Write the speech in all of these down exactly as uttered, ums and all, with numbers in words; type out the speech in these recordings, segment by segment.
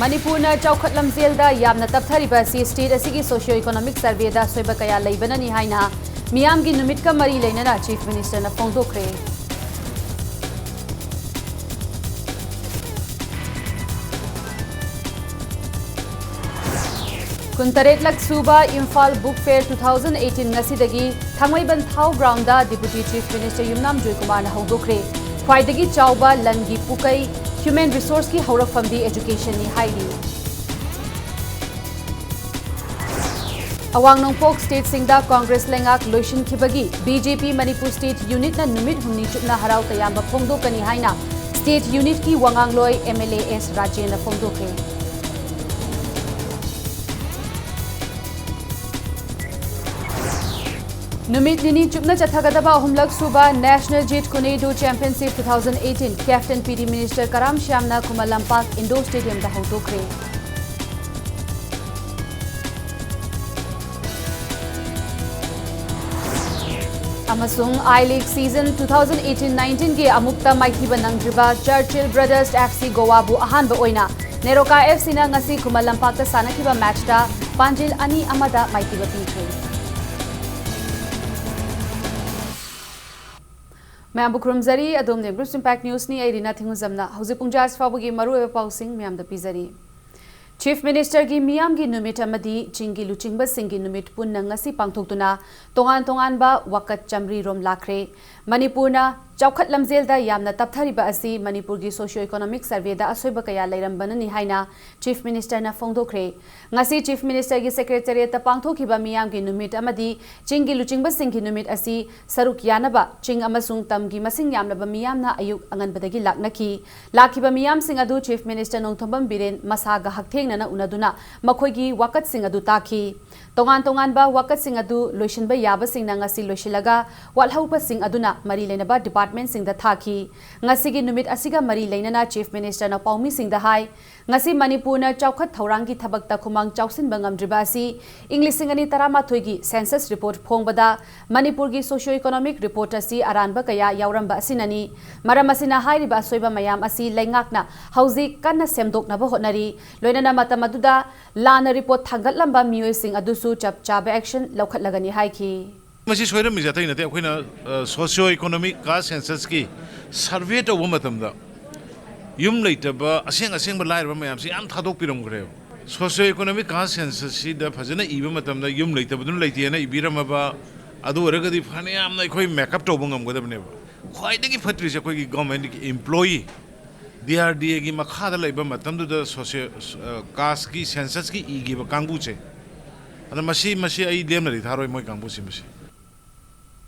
ꯃꯅꯤꯄꯨꯔꯅ ꯆꯥꯎꯈꯠ ꯂꯝꯖꯦꯜꯗ ꯌꯥꯝꯅ ꯇꯞꯊꯔꯤꯕ ꯑꯁꯤ state ꯑꯁꯤꯒꯤ socio economic surveyꯗ ꯑꯁꯣꯏꯕ ꯀꯌꯥ ꯂꯩꯕꯅꯅꯤ ꯍꯥꯏꯅ ꯃꯤꯌꯥꯝꯒꯤ ꯅꯨꯃꯤꯠꯀ ꯃꯔꯤ ꯂꯩꯅꯅ Chief Ministerꯅ ꯐꯣꯡꯗꯣꯛꯈ꯭ꯔꯦ꯫ ꯀꯨꯟꯇꯔꯦꯠꯂꯛ ꯁꯨꯕ Imphal Book Fair two thousand eighteen ꯉꯁꯤꯗꯒꯤ ꯊꯥꯡꯃꯩꯕꯟ ꯊꯥꯎ groundꯗ Deputy Chief Minister ꯌꯨꯝꯅꯥꯝ ꯖꯣꯏꯀꯨꯃꯥꯔꯅ ꯍꯧꯗꯣꯛꯈ꯭ꯔꯦ꯫ ꯈ꯭ꯋꯥꯏꯗꯒꯤ ꯆꯥꯎꯕ ꯂꯟꯒꯤ ꯄꯨꯀꯩ human resourceꯀꯤ ꯍꯧꯔꯛꯐꯝꯗꯤ educationꯅꯤ ꯍꯥꯏꯔꯤ꯫ ꯑꯋꯥꯡ ꯅꯣꯡꯄꯣꯛ stateꯁꯤꯡꯗ Congress ꯂꯩꯉꯥꯛ ꯂꯣꯏꯁꯤꯟꯈꯤꯕꯒꯤ BJP ꯃꯅꯤꯄꯨꯔ state unitꯅ ꯅꯨꯃꯤꯠ ꯍꯨꯝꯅꯤ ꯆꯨꯞꯅ ꯍꯔꯥꯎ ꯇꯌꯥꯝꯕ ꯐꯣꯡꯗꯣꯛꯀꯅꯤ ꯍꯥꯏꯅ state unitꯀꯤ ꯋꯥꯉꯥꯡꯂꯣꯏ MLA ꯑꯦꯁ ꯔꯥꯖꯦꯟꯅ ꯐꯣꯡꯗꯣꯛꯈ꯭ꯔꯦ꯫ ꯅꯨꯃꯤꯠ ꯅꯤꯅꯤ ꯆꯨꯞꯅ ꯆꯠꯊꯒꯗꯕ ꯑꯍꯨꯝꯂꯛ ꯁꯨꯕ National Jeet Kune Do Championship two thousand eighteen Captain P D Minister Karam ꯁ꯭ꯌꯥꯝꯅ Khuman Lampak indoor stadiumꯗ ꯍꯧꯗꯣꯛꯈ꯭ꯔꯦ꯫ ꯑꯃꯁꯨꯡ I League season two thousand eighteen nineteenꯒꯤ ꯑꯃꯨꯛꯇ ꯃꯥꯏꯊꯤꯕ ꯅꯪꯗ꯭ꯔꯤꯕ Churchill Brothers FC Goaꯕꯨ ꯑꯍꯥꯟꯕ ꯑꯣꯏꯅ ꯅꯦꯔꯣꯀꯥ FCꯅ ꯉꯁꯤ ꯈꯨꯃꯟ ꯂꯝꯄꯥꯛꯇ ꯁꯥꯟꯅꯈꯤꯕ matchꯇ ꯄꯥꯟꯖꯤꯜ ꯑꯅꯤ ꯑꯃꯗ ꯃꯥꯏꯊꯤꯕ ꯄꯤꯈ꯭ꯔꯦ꯫ ꯃꯌꯥꯝꯕꯨ ꯈꯨꯔꯨꯝꯖꯔꯤ꯫ ꯑꯗꯣꯝꯅ Groups Impact Newsꯅꯤ꯫ ꯑꯩ ꯔꯤꯅꯥ ꯊꯤꯡꯉꯨꯖꯝꯅ ꯍꯧꯖꯤꯛ ꯄꯨꯡ ꯖꯥ ꯐꯥꯎꯕꯒꯤ ꯃꯔꯨꯑꯣꯏꯕ ꯄꯥꯎꯁꯤꯡ ꯃꯌꯥꯝꯗ ꯄꯤꯖꯔꯤ꯫ Chief Ministerꯒꯤ ꯃꯤꯌꯥꯝꯒꯤ ꯅꯨꯃꯤꯠ ꯑꯃꯗꯤ ꯆꯤꯡꯒꯤ ꯂꯨꯆꯤꯡꯕꯁꯤꯡꯒꯤ ꯅꯨꯃꯤꯠ ꯄꯨꯟꯅ ꯉꯁꯤ ꯄꯥꯡꯊꯣꯛꯇꯨꯅ ꯇꯣꯉꯥꯟ ꯇꯣꯉꯥꯟꯕ ꯋꯥꯀꯠ ꯆꯥꯃꯔꯤ ꯔꯣꯝ ꯂꯥꯛꯈ꯭ꯔꯦ꯫ ꯃꯅꯤꯄꯨꯔꯅ ꯆꯥꯎꯈꯠ ꯂꯝꯖꯦꯜꯗ ꯌꯥꯝꯅ ꯇꯞꯊꯔꯤꯕ ꯑꯁꯤ ꯃꯅꯤꯄꯨꯔꯒꯤ socio economic surveyꯗ ꯑꯁꯣꯏꯕ ꯀꯌꯥ ꯂꯩꯔꯝꯕꯅꯅꯤ ꯍꯥꯏꯅ Chief Ministerꯅ ꯐꯣꯡꯗꯣꯛꯈ꯭ꯔꯦ꯫ ꯉꯁꯤ Chief Ministerꯒꯤ Secretariatꯇ ꯄꯥꯡꯊꯣꯛꯈꯤꯕ ꯃꯤꯌꯥꯝꯒꯤ ꯅꯨꯃꯤꯠ ꯑꯃꯗꯤ ꯆꯤꯡꯒꯤ ꯂꯨꯆꯤꯡꯕꯁꯤꯡꯒꯤ ꯅꯨꯃꯤꯠ ꯑꯁꯤ ꯁꯔꯨꯛ ꯌꯥꯅꯕ ꯆꯤꯡ ꯑꯃꯁꯨꯡ ꯇꯝꯒꯤ ꯃꯁꯤꯡ ꯌꯥꯝꯂꯕ ꯃꯤꯌꯥꯝꯅ ꯑꯌꯨꯛ ꯑꯉꯟꯕꯗꯒꯤ ꯂꯥꯛꯅꯈꯤ꯫ ꯂꯥꯛꯈꯤꯕ ꯃꯤꯌꯥꯝꯁꯤꯡ ꯑꯗꯨ Chief Minister ꯅꯣꯡꯊꯣꯝꯕꯝ ꯕꯤꯔꯦꯟ ꯃꯁꯥꯒ ꯍꯛꯊꯦꯡꯅꯅ ꯎꯅꯗꯨꯅ ꯃꯈꯣꯏꯒꯤ ꯋꯥꯀꯠꯁꯤꯡ ꯑꯗꯨ ꯇꯥꯈꯤ꯫ ꯇꯣꯉꯥꯟ ꯇꯣꯉꯥꯟꯕ ꯋꯥꯀꯠꯁꯤꯡ ꯑꯗꯨ ꯂꯣꯏꯁꯤꯟꯕ ꯌꯥꯕꯁꯤꯡꯅ ꯉꯁꯤ ꯂꯣꯏꯁꯤꯜꯂꯒ, ꯋꯥꯠꯍꯧꯕꯁꯤꯡ ꯑꯗꯨꯅ ꯃꯔꯤ ꯂꯩꯅꯕ ꯗꯤꯄꯥꯔꯠꯃꯦꯟꯠꯁꯤꯡꯗ ꯊꯥꯈꯤ꯫ ꯉꯁꯤꯒꯤ ꯅꯨꯃꯤꯠ ꯑꯁꯤꯒ ꯃꯔꯤ ꯂꯩꯅꯅ ꯆꯤꯐ ꯃꯤꯅꯤꯁꯇꯔꯅ ꯄꯥꯎꯃꯤꯁꯤꯡꯗ ꯍꯥꯏ, ꯉꯁꯤ ꯃꯅꯤꯄꯨꯔꯅ ꯆꯥꯎꯈꯠ ꯊꯧꯔꯥꯡꯒꯤ ꯊꯕꯛꯇ ꯈꯨꯃꯥꯡ ꯆꯥꯎꯁꯤꯟꯕ ꯉꯝꯗ꯭ꯔꯤꯕ ꯑꯁꯤ ꯏꯪ ꯂꯤꯁꯤꯡ ꯑꯅꯤ ꯇꯔꯥꯃꯥꯊꯣꯏꯒꯤ ꯁꯦꯟꯁꯁ ꯔꯤꯄꯣꯔꯠ ꯐꯣꯡꯕꯗ ꯃꯅꯤꯄꯨꯔꯒꯤ ꯁꯣꯁꯤꯑꯣ ꯏꯀꯣꯅꯣꯃꯤꯛ ꯔꯤꯄꯣꯔꯠ ꯑꯁꯤ ꯑꯔꯥꯟꯕ ꯀꯌꯥ ꯌꯥꯎꯔꯝꯕ ꯑꯁꯤꯅꯅꯤ꯫ ꯃꯔꯝ ꯑꯁꯤꯅ ꯍꯥꯏꯔꯤꯕ ꯑꯁꯣꯏꯕ ꯃꯌꯥꯝ ꯑꯁꯤ ꯂꯩꯉꯥꯛꯅ ꯍꯧꯖꯤꯛ ꯀꯟꯅ ꯁꯦꯝꯗꯣꯛꯅꯕ ꯍꯣꯠꯅꯔꯤ꯫ ꯂꯣꯏꯅꯅ ꯃꯇꯝ ꯑꯗꯨꯗ ꯂꯥꯟꯅ ꯔꯤꯄꯣꯔꯠ ꯊꯥꯡꯒꯠꯂꯝꯕ ꯃꯤꯑꯣꯏꯁꯤꯡ ꯑꯗꯨꯁꯨ ꯆꯞ ꯆꯥꯕ ꯑꯦꯛꯁꯟ ꯂꯧꯈꯠꯂꯒꯅꯤ ꯍꯥꯏꯈꯤ꯫ ꯃꯁꯤ ꯁꯣꯏꯔꯝꯃꯤꯁꯦ ꯑꯇꯩ ꯅꯠꯇꯦ, ꯑꯩꯈꯣꯏꯅ ꯁꯣꯁꯤꯑꯣ ꯏꯀꯣꯅꯣꯃꯤꯛ ꯀꯥꯁ ꯁꯦꯟꯁꯁꯀꯤ ꯁꯔꯚꯦ ꯇꯧꯕ ꯃꯇꯝꯗ ꯌꯨꯝ ꯂꯩꯇꯕ ꯑꯁꯦꯡ ꯑꯁꯦꯡꯕ ꯂꯥꯏꯔꯕ ꯃꯌꯥꯝꯁꯤ ꯌꯥꯝ ꯊꯥꯗꯣꯛꯄꯤꯔꯝꯈ꯭ꯔꯦꯕ꯫ ꯁꯣꯁꯤꯑꯣ ꯏꯀꯣꯅꯣꯃꯤꯛ ꯀꯥꯁ ꯁꯦꯟꯁꯁꯁꯤꯗ ꯐꯖꯅ ꯏꯕ ꯃꯇꯝꯗ ꯌꯨꯝ ꯂꯩꯇꯕꯗꯨꯅ ꯂꯩꯇꯦꯅ ꯏꯕꯤꯔꯝꯃꯕ, ꯑꯗꯨ ꯑꯣꯏꯔꯒꯗꯤ ꯐꯅꯌꯥꯝꯅ ꯑꯩꯈꯣꯏ ꯃꯦꯀꯞ ꯇꯧꯕ ꯉꯝꯒꯗꯕꯅꯦꯕ꯫ ꯈ꯭ꯋꯥꯏꯗꯒꯤ ꯐꯠꯇ꯭ꯔꯤꯁꯦ ꯑꯩꯈꯣꯏꯒꯤ ꯒꯚꯔꯟꯃꯦꯟꯠꯀꯤ ꯏꯝꯄ꯭ꯂꯣꯌꯤ, ꯗꯤ ꯑꯥꯔ ꯗꯤ ꯑꯦꯒꯤ ꯃꯈꯥꯗ ꯂꯩꯕ ꯃꯇꯝꯗꯨꯗ ꯁꯣꯁꯤꯑꯣ ꯀꯥꯁꯀꯤ ꯁꯦꯟꯁꯁꯀꯤ ꯏꯈꯤꯕ ꯀꯥꯡꯕꯨꯁꯦ, ꯑꯗ ꯃꯁꯤ ꯃꯁꯤ ꯑꯩ ꯂꯦꯝꯅꯗꯤ ꯊꯥꯔꯣꯏ, ꯃꯣꯏ ꯀꯥꯡꯕꯨꯁꯤ ꯃꯁꯤ꯫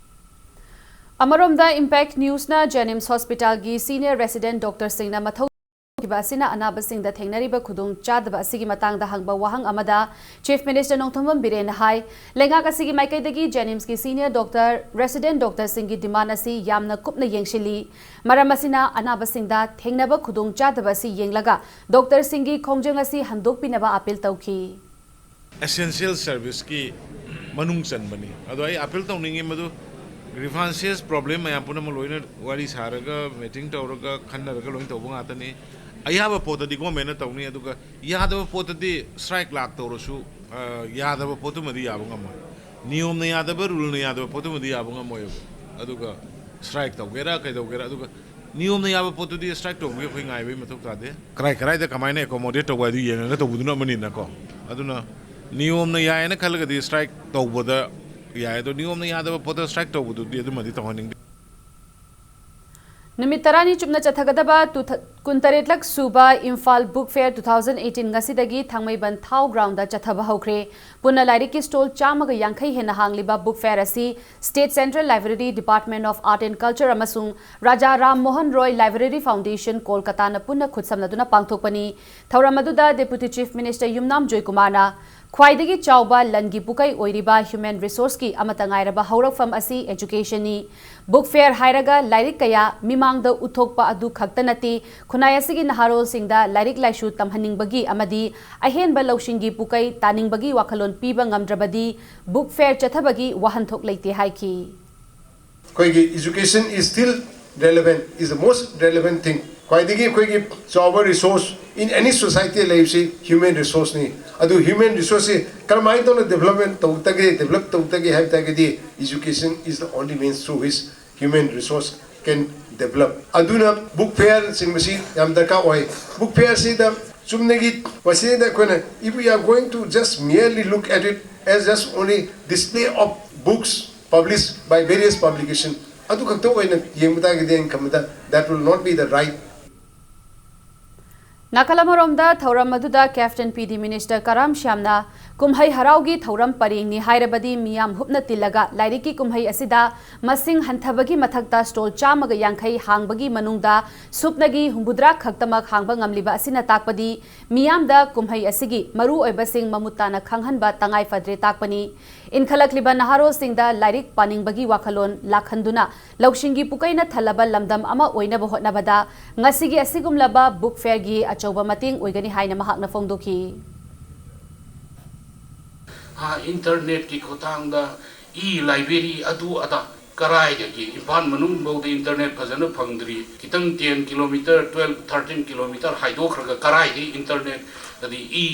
ꯑꯃꯔꯣꯝꯗ ꯏꯝꯄꯦꯛ ꯅ꯭ꯌꯨꯁꯅ ꯖꯦꯅꯤꯝꯁ ꯍꯣꯁꯄꯤꯇꯥꯜꯒꯤ ꯁꯤꯅꯤꯌꯔ ꯔꯦꯁꯤꯗꯦꯟꯠ ꯗꯣꯛꯇꯔꯁꯤꯡꯅ ꯃꯊꯧ ꯇꯧꯈꯤꯕ ꯑꯁꯤꯅ ꯑꯅꯥꯕꯁꯤꯡꯗ ꯊꯦꯡꯅꯔꯤꯕ ꯈꯨꯗꯣꯡꯆꯥꯗꯕ ꯑꯁꯤꯒꯤ ꯃꯇꯥꯡꯗ ꯍꯪꯕ ꯋꯥꯍꯪ ꯑꯃꯗ ꯆꯤꯐ ꯃꯤꯅꯤꯁꯇꯔ ꯅꯣꯡꯊꯣꯝꯕꯝ ꯕꯤꯔꯦꯟꯅ ꯍꯥꯏ, ꯂꯩꯉꯥꯛ ꯑꯁꯤꯒꯤ ꯃꯥꯏꯀꯩꯗꯒꯤ ꯖꯦꯅꯤꯝꯁꯀꯤ ꯁꯤꯅꯤꯌꯔ ꯗꯣꯛꯇꯔ, ꯔꯦꯁꯤꯗꯦꯟꯠ ꯗꯣꯛꯇꯔꯁꯤꯡꯒꯤ ꯗꯤꯃꯥꯟ ꯑꯁꯤ ꯌꯥꯝꯅ ꯀꯨꯞꯅ ꯌꯦꯡꯁꯤꯜꯂꯤ꯫ ꯃꯔꯝ ꯑꯁꯤꯅ ꯑꯅꯥꯕꯁꯤꯡꯗ ꯊꯦꯡꯅꯕ ꯈꯨꯗꯣꯡꯆꯥꯗꯕ ꯑꯁꯤ ꯌꯦꯡꯂꯒ ꯗꯣꯛꯇꯔꯁꯤꯡꯒꯤ ꯈꯣꯡꯖꯪ ꯑꯁꯤ ꯍꯟꯗꯣꯛꯄꯤꯅꯕ ꯑꯥꯄꯤꯜ ꯇꯧꯈꯤ꯫ ꯑꯦꯁꯦꯟꯁꯤꯌꯦꯜ ꯁꯔꯚꯤꯁꯀꯤ ꯃꯅꯨꯡ ꯆꯟꯕꯅꯤ꯫ ꯑꯗꯣ ꯑꯩ ꯑꯥꯄꯤꯜ ꯇꯧꯅꯤꯡꯉꯤ, ꯃꯗꯨ ꯒ꯭ꯔꯤꯚꯥꯟꯁꯦꯁ ꯄ꯭ꯔꯣꯕ꯭ꯂꯦꯝ ꯃꯌꯥꯝ ꯄꯨꯝꯅꯃꯛ ꯂꯣꯏꯅ ꯋꯥꯔꯤ ꯁꯥꯔꯒ, ꯃꯤꯇꯤꯡ ꯇꯧꯔꯒ, ꯈꯟꯅꯔꯒ ꯂꯣꯏꯅ ꯇꯧꯕ ꯉꯥꯛꯇꯅꯤ꯫ ꯑꯌꯥꯕ ꯄꯣꯠꯇꯗꯤ ꯒꯣꯔꯃꯦꯟꯅ ꯇꯧꯅꯤ, ꯑꯗꯨꯒ ꯌꯥꯗꯕ ꯄꯣꯠꯇꯗꯤ ꯁ꯭ꯇ꯭ꯔꯥꯏꯛ ꯂꯥꯛ ꯇꯧꯔꯁꯨ, ꯑ, ꯌꯥꯗꯕ ꯄꯣꯠꯇꯨꯃꯗꯤ ꯌꯥꯕ ꯉꯝꯃꯣꯏ꯫ ꯅꯤꯌꯣꯝꯅ ꯌꯥꯗꯕ, ꯔꯨꯜꯅ ꯌꯥꯗꯕ ꯄꯣꯠꯇꯨꯃꯗꯤ ꯌꯥꯕ ꯉꯝꯃꯣꯏꯕ꯫ ꯑꯗꯨꯒ ꯁ꯭ꯇ꯭ꯔꯥꯏꯛ ꯇꯧꯒꯦꯔꯥ ꯀꯩꯗꯧꯒꯦꯔꯥ, ꯑꯗꯨꯒ ꯅꯤꯌꯣꯝꯅ ꯌꯥꯕ ꯄꯣꯠꯇꯨꯗꯤ ꯁ꯭ꯇ꯭ꯔꯥꯏꯛ ꯇꯧꯕꯒꯤ ꯑꯩꯈꯣꯏ ꯉꯥꯏꯕꯒꯤ ꯃꯊꯧ ꯇꯥꯗꯦ꯫ ꯀꯔꯥꯏ ꯀꯔꯥꯏꯗ ꯀꯃꯥꯏꯅ ꯑꯦꯀꯣꯃꯣꯗꯦꯠ ꯇꯧꯕ ꯍꯥꯏꯗꯨ ꯌꯦꯡꯉꯒ ꯇꯧꯕꯗꯨꯅ ꯑꯃꯅꯤꯅꯀꯣ꯫ ꯑꯗꯨꯅ ꯅꯤꯌꯣꯝꯅ ꯌꯥꯏꯌꯦꯅ ꯈꯜꯂꯒꯗꯤ ꯁ꯭ꯇ꯭ꯔꯥꯏꯛ ꯇꯧꯕꯗ ꯌꯥꯏ, ꯑꯗꯣ ꯅꯤꯌꯣꯝꯅ ꯌꯥꯗꯕ ꯄꯣꯠꯇ ꯁ꯭ꯇ꯭ꯔꯥꯏꯛ ꯇꯧꯕꯗꯨꯗꯤ ꯑꯗꯨꯃꯗꯤ ꯇꯧꯍꯟꯅꯤꯡꯗꯦ꯫ ꯅꯨꯃꯤꯠ ꯇꯔꯥꯅꯤ ꯆꯨꯞꯅ ꯆꯠꯊꯒꯗꯕ ꯇꯨ ꯊ-, ꯀꯨꯟꯇꯔꯦꯠꯂꯛ ꯁꯨꯕ Imphal book fair two thousand eighteen ꯉꯁꯤꯗꯒꯤ ꯊꯥꯡꯃꯩꯕꯟ ꯊꯥꯎ ꯒ꯭ꯔꯥꯎꯟꯗ ꯆꯠꯊꯕ ꯍꯧꯈ꯭ꯔꯦ꯫ ꯄꯨꯟꯅ ꯂꯥꯏꯔꯤꯛꯀꯤ ꯁ꯭ꯇꯣꯜ ꯆꯥꯝꯃꯒ ꯌꯥꯡꯈꯩ ꯍꯦꯟꯅ ꯍꯥꯡꯂꯤꯕ ꯕꯨꯛ ꯐꯦꯌꯔ ꯑꯁꯤ state central library, department of art and culture ꯑꯃꯁꯨꯡ ꯔꯥꯖꯥ ꯔꯥꯝ ꯃꯣꯍꯟ ꯔꯣꯏ ꯂꯥꯏꯕ꯭ꯔꯦꯔꯤ ꯐꯥꯎꯟꯗꯦꯁꯟ, ꯀꯣꯜꯀꯇꯥꯅ ꯄꯨꯟꯅ ꯈꯨꯠꯁꯝꯅꯗꯨꯅ ꯄꯥꯡꯊꯣꯛꯄꯅꯤ꯫ ꯊꯧꯔꯝ ꯑꯗꯨꯗ ꯗꯦꯄꯨꯇꯤ ꯆꯤꯐ ꯃꯤꯅꯤꯁꯇꯔ ꯌꯨꯝꯅꯥꯝ ꯖꯣꯏꯀꯨꯃꯥꯔꯅ ꯈ꯭ꯋꯥꯏꯗꯒꯤ ꯆꯥꯎꯕ ꯂꯟꯒꯤ ꯄꯨꯀꯩ ꯑꯣꯏꯔꯤꯕ human resourceꯀꯤ ꯑꯃꯠꯇ ꯉꯥꯏꯔꯕ ꯍꯧꯔꯛꯐꯝ ꯑꯁꯤ educationꯅꯤ꯫ Book fair ꯍꯥꯏꯔꯒ ꯂꯥꯏꯔꯤꯛ ꯀꯌꯥ ꯃꯤꯃꯥꯡꯗ ꯎꯠꯊꯣꯛꯄ ꯑꯗꯨ ꯈꯛꯇ ꯅꯠꯇꯦ, ꯈꯨꯟꯅꯥꯏ ꯑꯁꯤꯒꯤ ꯅꯍꯥꯔꯣꯜꯁꯤꯡꯗ ꯂꯥꯏꯔꯤꯛ ꯂꯥꯏꯁꯨ ꯇꯝꯍꯟꯅꯤꯡꯕꯒꯤ ꯑꯃꯗꯤ ꯑꯍꯦꯟꯕ ꯂꯧꯁꯤꯡꯒꯤ ꯄꯨꯀꯩ ꯇꯥꯅꯤꯡꯕꯒꯤ ꯋꯥꯈꯜꯂꯣꯟ ꯄꯤꯕ ꯉꯝꯗ꯭ꯔꯕꯗꯤ book fair ꯆꯠꯊꯕꯒꯤ ꯋꯥꯍꯟꯊꯣꯛ ꯂꯩꯇꯦ ꯍꯥꯏꯈꯤ꯫ ꯑꯩꯈꯣꯏꯒꯤ education is still relevant, is the most relevant thing. ꯈ꯭ꯋꯥꯏꯗꯒꯤ ꯑꯩꯈꯣꯏꯒꯤ ꯆꯥꯎꯕ resource in any society ꯂꯩꯕꯁꯤ human resourceꯅꯤ꯫ ꯑꯗꯨ human resourceꯁꯤ ꯀꯔꯝꯍꯥꯏꯅ ꯇꯧꯅ development ꯇꯧꯗꯒꯦ, develop ꯇꯧꯗꯒꯦ ꯍꯥꯏꯕ ꯇꯥꯔꯒꯗꯤ education is the only means through which human resource can develop. ꯑꯗꯨꯅ book fairꯁꯤꯡꯕꯁꯤ ꯌꯥꯝ ꯗꯔꯀꯥꯔ ꯑꯣꯏ꯫ Book fairꯁꯤꯗ ꯆꯨꯝꯅꯒꯤ ꯃꯁꯤꯗ ꯑꯩꯈꯣꯏꯅ, if we are going to just merely look at it as just only display of books published by various publication, ꯑꯗꯨ ꯈꯛꯇ ꯑꯣꯏꯅ ꯌꯦꯡꯕ ꯇꯥꯔꯒꯗꯤ ꯑꯩꯅ ꯈꯟꯕꯗ that will not be the right. ꯅꯥꯀꯜ ꯑꯃꯔꯣꯝꯗ ꯊꯧꯔꯝ ꯑꯗꯨꯗ Cabinet Minister ꯀꯔꯥꯝ ꯁ꯭ꯌꯥꯝꯅ ꯀꯨꯝꯍꯩ ꯍꯔꯥꯎꯒꯤ ꯊꯧꯔꯝ ꯄꯔꯦꯡꯅꯤ ꯍꯥꯏꯔꯕꯗꯤ ꯃꯤꯌꯥꯝ ꯍꯨꯞꯅ ꯇꯤꯜꯂꯒ ꯂꯥꯏꯔꯤꯛꯀꯤ ꯀꯨꯝꯍꯩ ꯑꯁꯤꯗ ꯃꯁꯤꯡ ꯍꯟꯊꯕꯒꯤ ꯃꯊꯛꯇ stall ꯆꯥꯝꯃꯒ ꯌꯥꯡꯈꯩ ꯍꯥꯡꯕꯒꯤ ꯃꯅꯨꯡꯗ ꯁꯨꯞꯅꯒꯤ ꯍꯨꯝꯐꯨꯇꯔꯥ ꯈꯛꯇꯃꯛ ꯍꯥꯡꯕ ꯉꯝꯂꯤꯕ ꯑꯁꯤꯅ ꯇꯥꯛꯄꯗꯤ ꯃꯤꯌꯥꯝꯗ ꯀꯨꯝꯍꯩ ꯑꯁꯤꯒꯤ ꯃꯔꯨꯑꯣꯏꯕꯁꯤꯡ ꯃꯃꯨꯠ ꯇꯥꯅ ꯈꯪꯍꯟꯕ ꯇꯉꯥꯏ ꯐꯗ꯭ꯔꯦ ꯇꯥꯛꯄꯅꯤ꯫ ꯏꯟꯈꯠꯂꯛꯂꯤꯕ ꯅꯍꯥꯔꯣꯜꯁꯤꯡꯗ ꯂꯥꯏꯔꯤꯛ ꯄꯥꯅꯤꯡꯕꯒꯤ ꯋꯥꯈꯜꯂꯣꯟ ꯂꯥꯛꯍꯟꯗꯨꯅ ꯂꯧꯁꯤꯡꯒꯤ ꯄꯨꯀꯩꯅ ꯊꯜꯂꯕ ꯂꯝꯗꯝ ꯑꯃ ꯑꯣꯏꯅꯕ ꯍꯣꯠꯅꯕꯗ ꯉꯁꯤꯒꯤ ꯑꯁꯤꯒꯨꯝꯂꯕ book fairꯒꯤ ꯑꯆꯧꯕ ꯃꯇꯦꯡ ꯑꯣꯏꯒꯅꯤ ꯍꯥꯏꯅ ꯃꯍꯥꯛꯅ ꯐꯣꯡꯗꯣꯛꯈꯤ꯫ ꯏꯟꯇꯔꯅꯦꯠꯀꯤ ꯈꯨꯠꯊꯥꯡꯗ e library ꯑꯗꯨ ꯑꯗꯥ ꯀꯔꯥꯏꯗꯒꯤ ꯏꯝꯐꯥꯜ ꯃꯅꯨꯡ ꯐꯥꯎꯗ internet ꯐꯖꯅ ꯐꯪꯗ꯭ꯔꯤ꯫ ꯈꯤꯇꯪ ten kilometre, twelve, thirteen kilometre ꯍꯥꯏꯗꯣꯛꯈ꯭ꯔꯒ ꯀꯔꯥꯏꯗꯒꯤ internet ꯑꯗꯩ e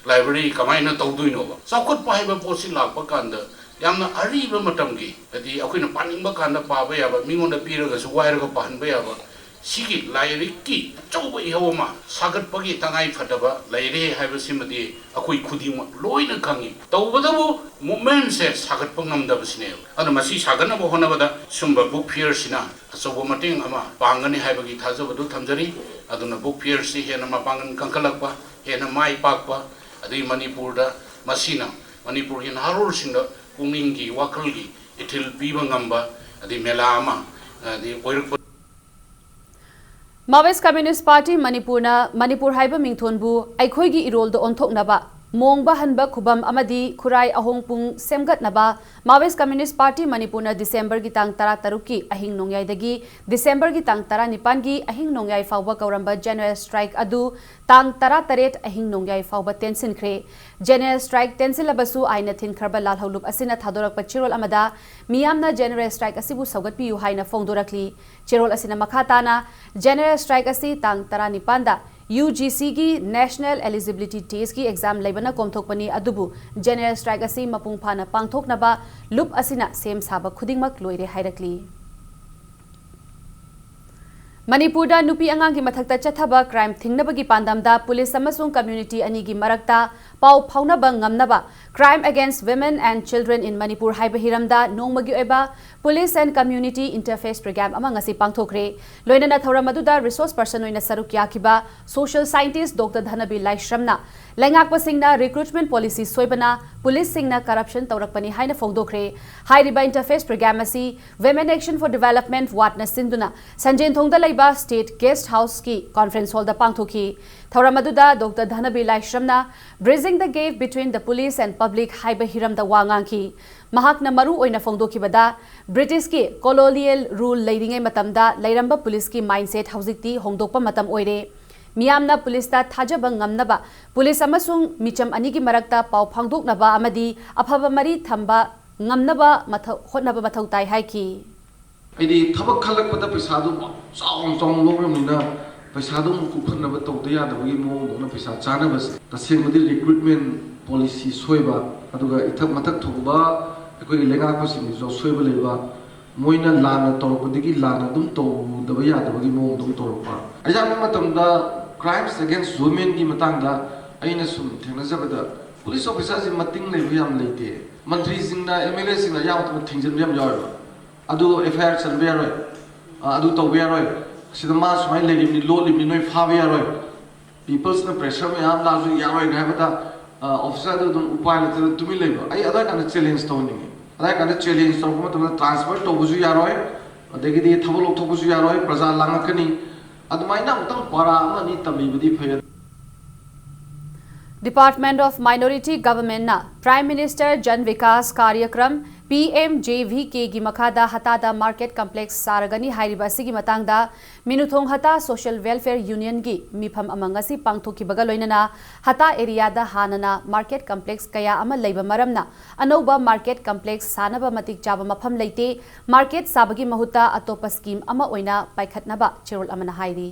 library ꯀꯃꯥꯏꯅ ꯇꯧꯗꯣꯏꯅꯣꯕ? ꯆꯥꯎꯈꯠꯄ ꯍꯥꯏꯕ ꯄꯣꯠꯁꯤ ꯂꯥꯛꯄ ꯀꯥꯟꯗ ꯌꯥꯝꯅ ꯑꯔꯤꯕ ꯃꯇꯝꯒꯤ, ꯍꯥꯏꯗꯤ ꯑꯩꯈꯣꯏꯅ ꯄꯥꯅꯤꯡꯕ ꯀꯥꯟꯗ ꯄꯥꯕ ꯌꯥꯕ, ꯃꯤꯉꯣꯟꯗ ꯄꯤꯔꯒꯁꯨ ꯋꯥꯏꯔꯒ ꯄꯥꯍꯟꯕ ꯌꯥꯕ, ꯁꯤꯒꯤ ꯂꯥꯏꯔꯤꯛꯀꯤ ꯑꯆꯧꯕ ꯏꯍꯧ ꯑꯃ ꯁꯥꯒꯠꯄꯒꯤ ꯇꯉꯥꯏ ꯐꯗꯕ ꯂꯩꯔꯦ ꯍꯥꯏꯕꯁꯤꯃꯗꯤ ꯑꯩꯈꯣꯏ ꯈꯨꯗꯤꯡꯃꯛ ꯂꯣꯏꯅ ꯈꯪꯉꯤ꯫ ꯇꯧꯕꯇꯕꯨ movementꯁꯦ ꯁꯥꯒꯠꯄ ꯉꯝꯗꯕꯁꯤꯅꯦꯕ꯫ ꯑꯗꯨꯅ ꯃꯁꯤ ꯁꯥꯒꯠꯅꯕ ꯍꯣꯠꯅꯕꯗ ꯁꯨꯝꯕ book fairꯁꯤꯅ ꯑꯆꯧꯕ ꯃꯇꯦꯡ ꯑꯃ ꯄꯥꯡꯒꯅꯤ ꯍꯥꯏꯕꯒꯤ ꯊꯥꯖꯕꯗꯨ ꯊꯝꯖꯔꯤ꯫ ꯑꯗꯨꯅ book fairꯁꯤ ꯍꯦꯟꯅ ꯃꯄꯥꯡꯒꯜ ꯀꯟꯈꯠꯂꯛꯄ, ꯍꯦꯟꯅ ꯃꯥꯏ ꯄꯥꯛꯄ, ꯑꯗꯒꯤ ꯃꯅꯤꯄꯨꯔꯗ ꯃꯁꯤꯅ ꯃꯅꯤꯄꯨꯔꯒꯤ ꯅꯍꯥꯔꯣꯜꯁꯤꯡꯗ ꯄꯨꯛꯅꯤꯡꯒꯤ ꯋꯥꯈꯜꯒꯤ ꯏꯊꯤꯜ ꯄꯤꯕ ꯉꯝꯕ, ꯑꯗꯩ ꯃꯦꯂꯥ ꯑꯃ, ꯑꯗꯩ ꯑꯣꯏꯔꯛꯄ꯫ Maoist Communist Party ꯃꯅꯤꯄꯨꯔꯅ ꯃꯅꯤꯄꯨꯔ ꯍꯥꯏꯕ ꯃꯤꯡꯊꯣꯟꯕꯨ ꯑꯩꯈꯣꯏꯒꯤ ꯏꯔꯣꯜꯗ ꯑꯣꯟꯊꯣꯛꯅꯕ ꯃꯣꯡꯕ ꯍꯟꯕ ꯈꯨꯕꯝ ꯑꯃꯗꯤ ꯈꯨꯔꯥꯏ ꯑꯍꯣꯡꯄꯨꯡ ꯁꯦꯝꯒꯠꯅꯕ Maoist Communist Party ꯃꯅꯤꯄꯨꯔꯅ ꯗꯤꯁꯦꯝꯕꯔꯒꯤ ꯇꯥꯡ ꯇꯔꯥꯇꯔꯨꯛꯀꯤ ꯑꯍꯤꯡ ꯅꯣꯡꯌꯥꯏꯗꯒꯤ ꯗꯤꯁꯦꯝꯕꯔꯒꯤ ꯇꯥꯡ ꯇꯔꯥꯅꯤꯄꯥꯟꯒꯤ ꯑꯍꯤꯡ ꯅꯣꯡꯌꯥꯏ ꯐꯥꯎꯕ ꯀꯧꯔꯝꯕ General Strike ꯑꯗꯨ ꯇꯥꯡ ꯇꯔꯥꯇꯔꯦꯠ ꯑꯍꯤꯡ ꯅꯣꯡꯌꯥꯏ ꯐꯥꯎꯕ ꯇꯦꯟꯁꯤꯟꯈ꯭ꯔꯦ꯫ General Strike ꯇꯦꯟꯁꯤꯜꯂꯕꯁꯨ ꯑꯥꯏꯟꯅ ꯊꯤꯡꯈ꯭ꯔꯕ ꯂꯥꯜꯍꯧꯂꯨꯞ ꯑꯁꯤꯅ ꯊꯥꯗꯣꯔꯛꯄ ꯆꯦꯔꯣꯜ ꯑꯃꯗ ꯃꯤꯌꯥꯝꯅ General Strike ꯑꯁꯤꯕꯨ ꯁꯧꯒꯠꯄꯤꯌꯨ ꯍꯥꯏꯅ ꯐꯣꯡꯗꯣꯔꯛꯂꯤ꯫ ꯆꯦꯔꯣꯜ ꯑꯁꯤꯅ ꯃꯈꯥ ꯇꯥꯅ General Strike ꯑꯁꯤ ꯇꯥꯡ ꯇꯔꯥꯅꯤꯄꯥꯟꯗ UGCꯒꯤ National Eligibility Testꯀꯤ exam ꯂꯩꯕꯅ ꯀꯣꯝꯊꯣꯛꯄꯅꯤ, ꯑꯗꯨꯕꯨ General Strike ꯑꯁꯤ ꯃꯄꯨꯡ ꯐꯥꯅ ꯄꯥꯡꯊꯣꯛꯅꯕ ꯂꯨꯞ ꯑꯁꯤꯅ ꯁꯦꯝ ꯁꯥꯕ ꯈꯨꯗꯤꯡꯃꯛ ꯂꯣꯏꯔꯦ ꯍꯥꯏꯔꯛꯂꯤ꯫ ꯃꯅꯤꯄꯨꯔꯗ ꯅꯨꯄꯤ ꯑꯉꯥꯡꯒꯤ ꯃꯊꯛꯇ ꯆꯠꯊꯕ crime ꯊꯤꯡꯅꯕꯒꯤ ꯄꯥꯟꯗꯝꯗ ꯄꯨꯂꯤꯁ ꯑꯃꯁꯨꯡ community ꯑꯅꯤꯒꯤ ꯃꯔꯛꯇ ꯄꯥꯎ ꯐꯥꯎꯅꯕ ꯉꯝꯅꯕ Crime Against Women and Children in Manipur ꯍꯥꯏꯕ ꯍꯤꯔꯝꯗ ꯅꯣꯡꯃꯒꯤ ꯑꯣꯏꯕ Police and Community Interface Program ꯑꯃ ꯉꯁꯤ ꯄꯥꯡꯊꯣꯛꯈ꯭ꯔꯦ꯫ ꯂꯣꯏꯅꯅ ꯊꯧꯔꯝ ꯑꯗꯨꯗ resource person ꯑꯣꯏꯅ ꯁꯔꯨꯛ ꯌꯥꯈꯤꯕ social scientist Doctor ꯙꯅꯕꯤꯔ ꯂꯥꯏꯁ꯭ꯔꯝꯅ ꯂꯩꯉꯥꯛꯄꯁꯤꯡꯅ recruitment policy ꯁꯣꯏꯕꯅ ꯄꯨꯂꯤꯁꯁꯤꯡꯅ corruption ꯇꯧꯔꯛꯄꯅꯤ ꯍꯥꯏꯅ ꯐꯣꯡꯗꯣꯛꯈ꯭ꯔꯦ꯫ ꯍꯥꯏꯔꯤꯕ interface program ꯑꯁꯤ Women Action for Development ꯋꯥꯠꯅ ꯁꯤꯟꯗꯨꯅ ꯁꯟꯖꯦꯟꯊꯣꯡꯗ ꯂꯩꯕ State Guest Houseꯀꯤ conference hallꯗ ꯄꯥꯡꯊꯣꯛꯈꯤ꯫ ꯊꯧꯔꯝ ꯑꯗꯨꯗ Doctor ꯙꯅꯕꯤꯔ ꯂꯥꯏꯁ꯭ꯔꯝꯅ Bridging the Gap Between the Police and Public ꯍꯥꯏꯕ ꯍꯤꯔꯝꯗ ꯋꯥ ꯉꯥꯡꯈꯤ꯫ ꯃꯍꯥꯛꯅ ꯃꯔꯨ ꯑꯣꯏꯅ ꯐꯣꯡꯗꯣꯛꯈꯤꯕꯗ, Britishꯀꯤ colonial rule ꯂꯩꯔꯤꯉꯩ ꯃꯇꯝꯗ ꯂꯩꯔꯝꯕ ꯄꯨꯂꯤꯁꯀꯤ mindset ꯍꯧꯖꯤꯛꯇꯤ ꯍꯣꯡꯗꯣꯛꯄ ꯃꯇꯝ ꯑꯣꯏꯔꯦ꯫ ꯃꯤꯌꯥꯝꯅ ꯄꯨꯂꯤꯁꯇ ꯊꯥꯖꯕ ꯉꯝꯅꯕ ꯄꯨꯂꯤꯁ ꯑꯃꯁꯨꯡ ꯃꯤꯆꯝ ꯑꯅꯤꯒꯤ ꯃꯔꯛꯇ ꯄꯥꯎ ꯐꯥꯎꯗꯣꯛꯅꯕ ꯑꯃꯗꯤ ꯑꯐꯕ ꯃꯔꯤ ꯊꯝꯕ ꯉꯝꯅꯕ ꯃꯊꯧ-, ꯍꯣꯠꯅꯕ ꯃꯊꯧ ꯇꯥꯏ ꯍꯥꯏꯈꯤ꯫ ꯍꯥꯏꯗꯤ ꯊꯕꯛ ꯈꯜꯂꯛꯄꯗ ꯄꯩꯁꯥꯗꯨ ꯆꯥꯎꯅ ꯆꯥꯎꯅ ꯂꯧꯔꯕꯅꯤꯅ ꯄꯩꯁꯥꯗꯣ ꯑꯃꯨꯛ ꯄꯨꯈꯠꯅꯕ ꯇꯧꯗ ꯌꯥꯗꯕꯒꯤ ꯃꯑꯣꯡꯗꯧꯅ ꯄꯩꯁꯥ ꯆꯥꯅꯕꯁꯦ ꯇꯁꯦꯡꯕꯗꯤ recruitment policy ꯁꯣꯏꯕ, ꯑꯗꯨꯒ ꯏꯊꯛ ꯃꯊꯛ ꯊꯣꯡꯕ ꯑꯩꯈꯣꯏꯒꯤ ꯂꯩꯉꯥꯛꯄꯁꯤꯡꯒꯤꯁꯨ ꯑꯁꯣꯏꯕ ꯂꯩꯕ, ꯃꯣꯏꯅ ꯂꯥꯟꯅ ꯇꯧꯔꯛꯄꯗꯒꯤ ꯂꯥꯟꯅ ꯑꯗꯨꯝ ꯇꯧꯗꯕ ꯌꯥꯗꯕꯒꯤ ꯃꯑꯣꯡꯗ ꯑꯗꯨꯝ ꯇꯧꯔꯛꯄ꯫ ꯑꯌꯥꯝꯕ ꯃꯇꯝꯗ crimes against womenꯒꯤ ꯃꯇꯥꯡꯗ ꯑꯩꯅ ꯁꯨꯝ ꯊꯦꯡꯅꯖꯕꯗ police officerꯁꯤ ꯃꯇꯤꯡ ꯂꯩꯕ ꯌꯥꯝ ꯂꯩꯇꯦ꯫ ꯃꯟꯇ꯭ꯔꯤꯁꯤꯡꯅ, MLAꯁꯤꯡꯅ ꯑꯌꯥꯝꯕ ꯃꯇꯝꯗ ꯊꯤꯡꯖꯤꯟꯕ ꯌꯥꯝ ꯌꯥꯎꯋꯦꯕ꯫ ꯑꯗꯨ FIR ꯆꯟꯕ ꯌꯥꯔꯣꯏ, ꯑ, ꯑꯗꯨ ꯇꯧꯕ ꯌꯥꯔꯣꯏ, ꯁꯤꯗ ꯃꯥ ꯁꯨꯃꯥꯏꯅ ꯂꯩꯔꯤꯕꯅꯤ, ꯂꯣꯠꯂꯤꯕꯅꯤ, ꯅꯣꯏ ꯐꯥꯕ ꯌꯥꯔꯣꯏ, peopleꯁꯅ pressure ꯃꯌꯥꯝ ꯂꯥꯛꯑꯁꯨ ꯌꯥꯔꯣꯏ ꯍꯥꯏꯕꯗ, ꯑ, officerꯗꯨ ꯑꯗꯨꯝ ꯎꯄꯥꯏ ꯂꯩꯇꯗꯅ ꯇꯨꯃꯤꯟ ꯂꯩꯕ꯫ ꯑꯩ ꯑꯗꯥꯏ ꯀꯥꯟꯗ challenge ꯇꯧꯍꯟꯅꯤꯡꯉꯤ꯫ ꯑꯗꯥꯏ ꯀꯥꯟꯗ challenge ꯇꯧꯔꯛꯄ ꯃꯇꯝꯗ transfer ꯇꯧꯕꯁꯨ ꯌꯥꯔꯣꯏ, ꯑꯗꯒꯤꯗꯤ ꯊꯕꯛ ꯂꯧꯊꯣꯛꯄꯁꯨ ꯌꯥꯔꯣꯏ, ꯄ꯭ꯔꯖꯥ ꯂꯥꯡꯉꯛꯀꯅꯤ꯫ ꯑꯗꯨꯃꯥꯏꯅ ꯑꯃꯨꯛꯇꯪ ꯄꯥꯔꯥ ꯑꯃ ꯑꯅꯤ ꯇꯝꯕꯤꯕꯗꯤ ꯐꯩ꯫ Department of Minority Governmentꯅ Prime Minister Jan Vikas Karyakram, P M J V K ꯒꯤ ꯃꯈꯥꯗ ꯍꯇꯥꯗ market complex ꯁꯥꯔꯒꯅꯤ ꯍꯥꯏꯔꯤꯕ ꯑꯁꯤꯒꯤ ꯃꯇꯥꯡꯗ ꯃꯤꯅꯨꯊꯣꯡ ꯍꯇꯥ Social Welfare Unionꯒꯤ ꯃꯤꯐꯝ ꯑꯃ ꯉꯁꯤ ꯄꯥꯡꯊꯣꯛꯈꯤꯕꯒ ꯂꯣꯏꯅꯅ ꯍꯇꯥ areaꯗ ꯍꯥꯟꯅꯅ market complex ꯀꯌꯥ ꯑꯃ ꯂꯩꯕ ꯃꯔꯝꯅ ꯑꯅꯧꯕ market complex ꯁꯥꯅꯕ ꯃꯇꯤꯛ ꯆꯥꯕ ꯃꯐꯝ ꯂꯩꯇꯦ, market ꯁꯥꯕꯒꯤ ꯃꯍꯨꯠꯇ ꯑꯇꯣꯞꯄ scheme ꯑꯃ ꯑꯣꯏꯅ ꯄꯥꯏꯈꯠꯅꯕ ꯆꯦꯔꯣꯜ ꯑꯃꯅ ꯍꯥꯏꯔꯤ꯫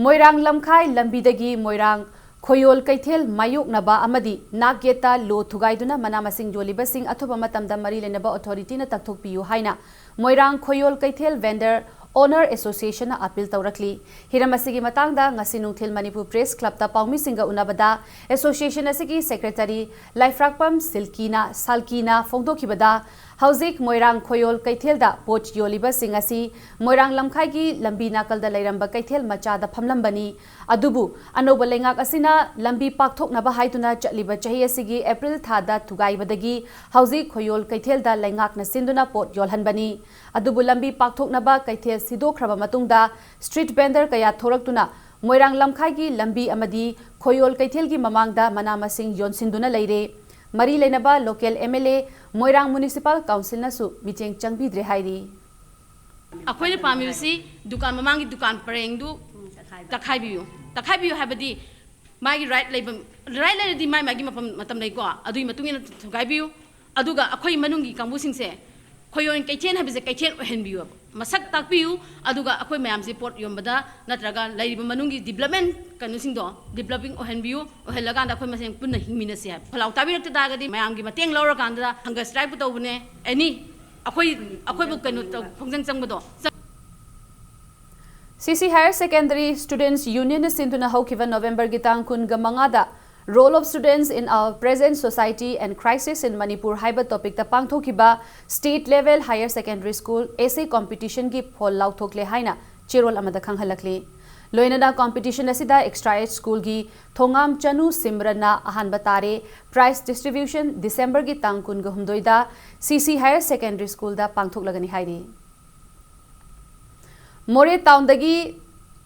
ꯃꯣꯏꯔꯥꯡ ꯂꯝꯈꯥꯏ ꯂꯝꯕꯤꯗꯒꯤ ꯃꯣꯏꯔꯥꯡ ꯈꯣꯌꯣꯜ ꯀꯩꯊꯦꯜ ꯃꯥꯌꯣꯛꯅꯕ ꯑꯃꯗꯤ ꯅꯥꯛ ꯌꯦꯠꯇ ꯂꯣ ꯊꯨꯒꯥꯏꯗꯨꯅ ꯃꯅꯥ ꯃꯁꯤꯡ ꯌꯣꯜꯂꯤꯕꯁꯤꯡ ꯑꯊꯨꯕ ꯃꯇꯝꯗ ꯃꯔꯤ ꯂꯩꯅꯕ authorityꯅ ꯇꯛꯊꯣꯛꯄꯤꯌꯨ ꯍꯥꯏꯅ ꯃꯣꯏꯔꯥꯡ ꯈꯣꯌꯣꯜ ꯀꯩꯊꯦꯜ vendor owner associationꯅ appeal ꯇꯧꯔꯛꯂꯤ꯫ ꯍꯤꯔꯝ ꯑꯁꯤꯒꯤ ꯃꯇꯥꯡꯗ ꯉꯁꯤ ꯅꯨꯡꯊꯤꯜ ꯃꯅꯤꯄꯨꯔ Press Clubꯇ ꯄꯥꯎꯃꯤꯁꯤꯡꯒ ꯎꯅꯕꯗ association ꯑꯁꯤꯒꯤ secretary ꯂꯥꯏꯐ꯭ꯔꯥꯛꯄꯝ ꯁꯤꯜꯀꯤꯅ, ꯁꯥꯜꯀꯤꯅ ꯐꯣꯡꯗꯣꯛꯈꯤꯕꯗ, ꯍꯧꯖꯤꯛ ꯃꯣꯏꯔꯥꯡ ꯈꯣꯌꯣꯜ ꯀꯩꯊꯦꯜꯗ ꯄꯣꯠ ꯌꯣꯜꯂꯤꯕꯁꯤꯡ ꯑꯁꯤ ꯃꯣꯏꯔꯥꯡ ꯂꯝꯈꯥꯏꯒꯤ ꯂꯝꯕꯤ ꯅꯥꯀꯜꯗ ꯂꯩꯔꯝꯕ ꯀꯩꯊꯦꯜ ꯃꯆꯥꯗ ꯐꯝꯂꯝꯕꯅꯤ꯫ ꯑꯗꯨꯕꯨ ꯑꯅꯧꯕ ꯂꯩꯉꯥꯛ ꯑꯁꯤꯅ ꯂꯝꯕꯤ ꯄꯥꯛꯊꯣꯛꯅꯕ ꯍꯥꯏꯗꯨꯅ ꯆꯠꯂꯤꯕ ꯆꯍꯤ ꯑꯁꯤꯒꯤ April ꯊꯥꯗ ꯊꯨꯒꯥꯏꯕꯗꯒꯤ ꯍꯧꯖꯤꯛ ꯈꯣꯌꯣꯜ ꯀꯩꯊꯦꯜꯗ ꯂꯩꯉꯥꯛꯅ ꯁꯤꯟꯗꯨꯅ ꯄꯣꯠ ꯌꯣꯜꯍꯟꯕꯅꯤ꯫ ꯑꯗꯨꯕꯨ ꯂꯝꯕꯤ ꯄꯥꯛꯊꯣꯛꯅꯕ ꯀꯩꯊꯦꯜ ꯁꯤꯗꯣꯛꯈ꯭ꯔꯕ ꯃꯇꯨꯡꯗ street vendor ꯀꯌꯥ ꯊꯣꯔꯛꯇꯨꯅ ꯃꯣꯏꯔꯥꯡ ꯂꯝꯈꯥꯏꯒꯤ ꯂꯝꯕꯤ ꯑꯃꯗꯤ ꯈꯣꯌꯣꯜ ꯀꯩꯊꯦꯜꯒꯤ ꯃꯃꯥꯡꯗ ꯃꯅꯥ ꯃꯁꯤꯡ ꯌꯣꯟꯁꯤꯟꯗꯨꯅ ꯂꯩꯔꯦ꯫ ꯃꯔꯤ ꯂꯩꯅꯕ local M L A, Moirang Municipal Councilꯅꯁꯨ ꯃꯤꯠꯌꯦꯡ ꯆꯪꯕꯤꯗ꯭ꯔꯦ ꯍꯥꯏꯔꯤ꯫ ꯑꯩꯈꯣꯏꯅ ꯄꯥꯝꯃꯤꯕꯁꯤ ꯗꯨꯀꯥꯟ ꯃꯃꯥꯡꯒꯤ ꯗꯨꯀꯥꯟ ꯄꯔꯦꯡꯗꯨ ꯇꯛꯈꯥꯏꯕꯤꯌꯨ꯫ ꯇꯛꯈꯥꯏꯕꯤꯌꯨ ꯍꯥꯏꯕꯗꯤ ꯃꯥꯒꯤ right ꯂꯩꯐꯝ, right ꯂꯩꯔꯗꯤ ꯃꯥꯏ ꯃꯥꯒꯤ ꯃꯐꯝ, ꯃꯇꯝ ꯂꯩꯀꯣ, ꯑꯗꯨꯒꯤ ꯃꯇꯨꯡ ꯏꯟꯅ ꯊꯨꯒꯥꯏꯕꯤꯌꯨ꯫ ꯑꯗꯨꯒ ꯑꯩꯈꯣꯏ ꯃꯅꯨꯡꯒꯤ ꯀꯥꯡꯕꯨꯁꯤꯡꯁꯦ ꯈꯣꯌꯣꯜ ꯀꯩꯊꯦꯜ ꯍꯥꯏꯕꯁꯦ ꯀꯩꯊꯦꯜ ꯑꯣꯏꯍꯟꯕꯤꯌꯨꯕ, ꯃꯁꯛ ꯇꯥꯛꯄꯤꯌꯨ꯫ ꯑꯗꯨꯒ ꯑꯩꯈꯣꯏ ꯃꯌꯥꯝꯁꯦ ꯄꯣꯠ ꯌꯣꯟꯕꯗ ꯅꯠꯇ꯭ꯔꯒ ꯂꯩꯔꯤꯕ ꯃꯅꯨꯡꯒꯤ development ꯀꯩꯅꯣꯁꯤꯡꯗꯣ developing ꯑꯣꯏꯍꯟꯕꯤꯌꯨ, ꯑꯣꯏꯍꯜꯂꯀꯥꯟꯗ ꯑꯩꯈꯣꯏ ꯃꯁꯦꯟ ꯄꯨꯟꯅ ꯍꯤꯡꯃꯤꯟꯅꯁꯤ ꯍꯥꯏꯕ꯫ ꯈꯣꯜꯂꯥꯎ ꯇꯥꯕꯤꯔꯛꯇ ꯇꯥꯔꯒꯗꯤ ꯃꯌꯥꯝꯒꯤ ꯃꯇꯦꯡ ꯂꯧꯔꯀꯥꯟꯗ hunger strikeꯄꯨ ꯇꯧꯕꯅꯦ, any ꯑꯩꯈꯣꯏ, ꯑꯩꯈꯣꯏꯕꯨ ꯀꯩꯅꯣ ꯇꯧ-, ꯈꯣꯡꯖꯪ ꯆꯪꯕꯗꯣ꯫ C C Higher Secondary Students Unionꯅ ꯁꯤꯟꯗꯨꯅ ꯍꯧꯈꯤꯕ Novemberꯒꯤ ꯇꯥꯡ ꯀꯨꯟꯒ ꯃꯉꯥꯗ Role of Students in Our Present Society and Crisis in Manipur ꯍꯥꯏꯕ topicꯇ ꯄꯥꯡꯊꯣꯛꯈꯤꯕ State Level Higher Secondary School Essay Competitionꯒꯤ ꯐꯣꯜ ꯂꯥꯎꯊꯣꯛꯂꯦ ꯍꯥꯏꯅ ꯆꯦꯔꯣꯜ ꯑꯃꯗ ꯈꯪꯍꯜꯂꯛꯂꯤ꯫ ꯂꯣꯏꯅꯅ competition ꯑꯁꯤꯗ extra ed schoolꯒꯤ ꯊꯣꯉꯥꯝ ꯆꯅꯨ ꯁꯤꯝꯔꯟꯅ ꯑꯍꯥꯟꯕ ꯇꯥꯔꯦ꯫ Prize distribution Decemberꯒꯤ ꯇꯥꯡ ꯀꯨꯟꯒ ꯍꯨꯝꯗꯣꯏꯗ C C Higher Secondary Schoolꯗ ꯄꯥꯡꯊꯣꯛꯂꯒꯅꯤ ꯍꯥꯏꯔꯤ꯫ ꯃꯣꯔꯦ townꯗꯒꯤ